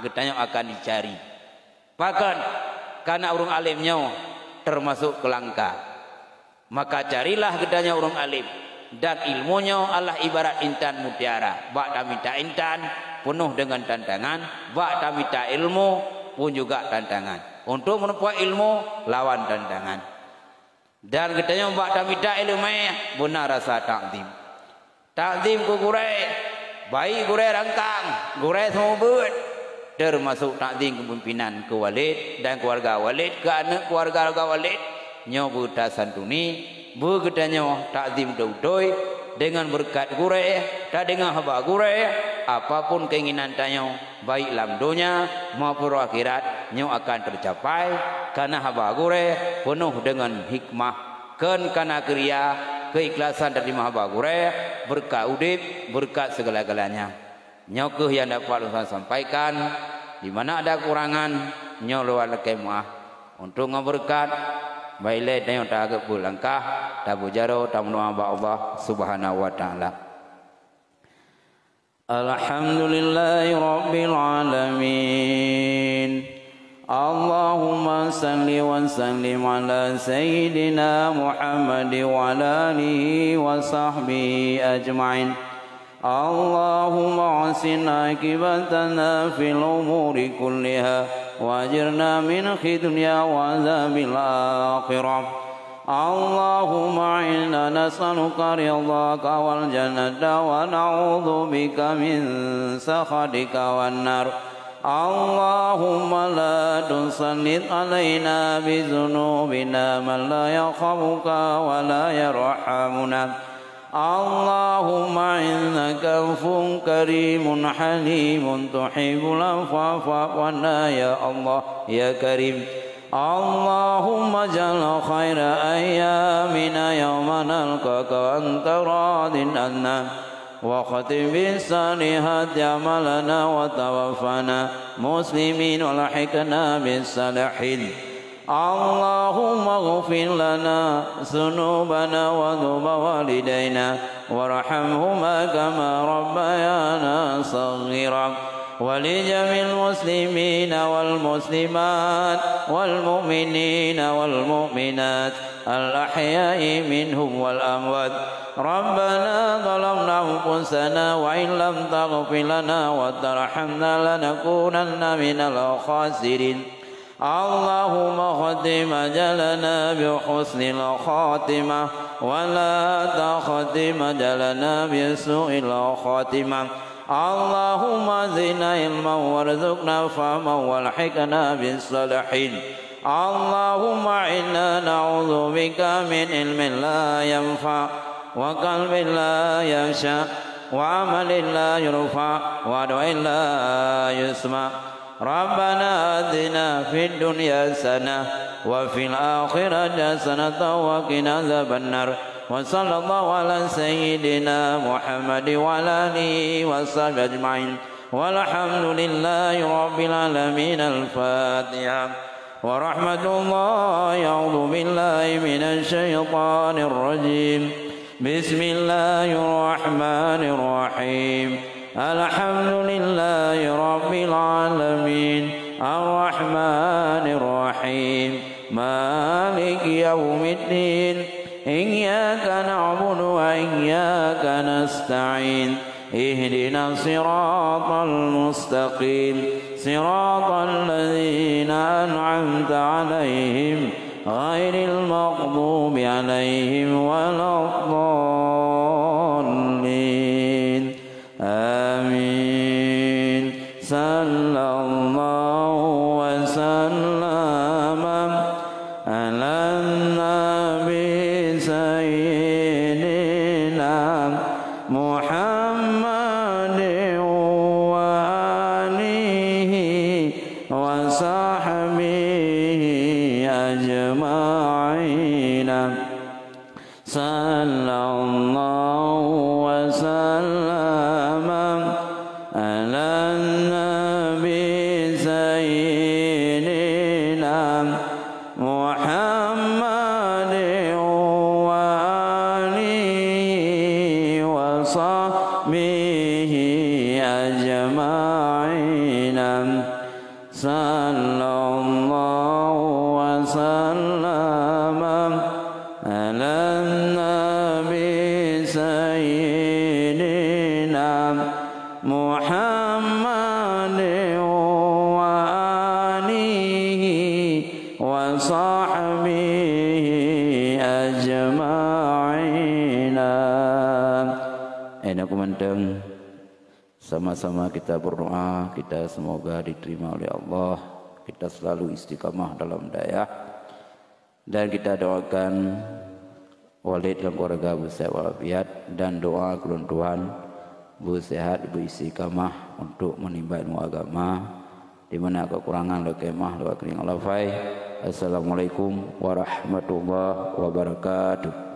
geutanyoe akan jicari. Pakon? Kana ureuëng além nyoe teumasok keu langka. Maka carilah geutanyoe ureuëng além, dan ilmu nyoe adalah ibarat intan mutiara. Bak tamita intan, peunoh deungon tantangan, bak tamita ilmu pun juga tantangan. Untuk meunumpok ilmu, lawan tantangan. Dan geutanyoe bak tamita iéleumé beuna rasa takzim. Takzim keu gurée, baik gurée rangkang, gurée seumeubeuet, teumasok takzim keu pimpinan, keu walid dan keuluwarga walid, keu aneuëk keuluwarga walid, nyoe beutasantuni, beu geutanyoe takzim beutôi-beutôi deungon beureukat gurée, tadeungoe haba gurée, apapun keinginan tanyoe, baik lam donya maupun akhirat, nyoe akan teucapai, kana haba gurée peunoh deungon hikmah, kon kana keuria, keuikhlasan tateurima haba gurée, beureukat udép, beureukat segala-galanya. Nyoe kheueh nyang dapat lôn sampaikan, di mana ada kekurangan, nyoe lôn lakée meuáh. Untuk ngon beureukat, baik lé tanyoe taageup beulangkah, tabeujaroe, tameudoá bak Allah Subhanahu wa Taala. الحمد لله رب العالمين. اللهم صل وسلم على سيدنا محمد وعلى آله وصحبه أجمعين. اللهم أحسن عاقبتنا في الأمور كلها وأجرنا من خزي الدنيا وعذاب الآخرة. اللهم إنا نسألك رضاك والجنة ونعوذ بك من سخطك والنار. اللهم لا تسلط علينا بذنوبنا من لا يخافك ولا يرحمنا. اللهم إنك عفو كريم حليم تحب العفو فاعف عنا يا الله يا كريم. اللهم اجعل خير أيامنا يوم نلقاك وأنت راض عنا، واختم بالصالحات أعمالنا وتوفنا مسلمين وألحقنا بالصالحين. اللهم اغفر لنا ذنوبنا وذنوب والدينا وارحمهما كما ربيانا صغيرا. ولجميع المسلمين والمسلمات والمؤمنين والمؤمنات الأحياء منهم والأموات. ربنا ظلمنا أنفسنا وإن لم تغفر لنا وترحمنا لنكونن من الخاسرين. اللهم ختم أجلنا بحسن الخاتمة ولا تختم أجلنا بسوء الخاتمة. اللهم زدنا علما وارزقنا فهما والحقنا بالصالحين. اللهم إنا نعوذ بك من علم لا ينفع وقلب لا يخشع وعمل لا يرفع ودعاء لا يسمع. ربنا آتنا في الدنيا حسنة وفي الآخرة حسنة وقنا عذاب النار. وصلى الله على سيدنا محمد وعلى آله وصحبه أجمعين. والحمد لله رب العالمين. الفاتحة. ورحمة الله، أعوذ بالله من الشيطان الرجيم. بسم الله الرحمن الرحيم. الحمد لله رب العالمين. الرحمن الرحيم. مالك يوم الدين. إياك نعبد وإياك نستعين. اهدنا الصراط المستقيم. صراط الذين أنعمت عليهم غير المغضوب عليهم ولا الضالين. آمين. صلى الله وسلم على النبي سيدنا محمد وآله وصحبه أجمعين. صلى الله وسلم على النبي سيدنا محمد وآله وصحبه أجمعين. صلى الله وسلم على النبي سيدنا محمد وآله وصحبه أجمعين. Ayo, na ku mantong. Sama-sama kita berdoa, kita semoga diterima oleh Allah, kita selalu istiqamah dalam dayah, dan kita doakan Walid dan keluarga beusehat walafiat, dan doa keu lôn tuan beusehat, beuistiqamah untuk menimba ilmu agama, di mana kekurangan lakée meu'ah lewat keuring Allah fai. Assalamualaikum warahmatullahi wabarakatuh.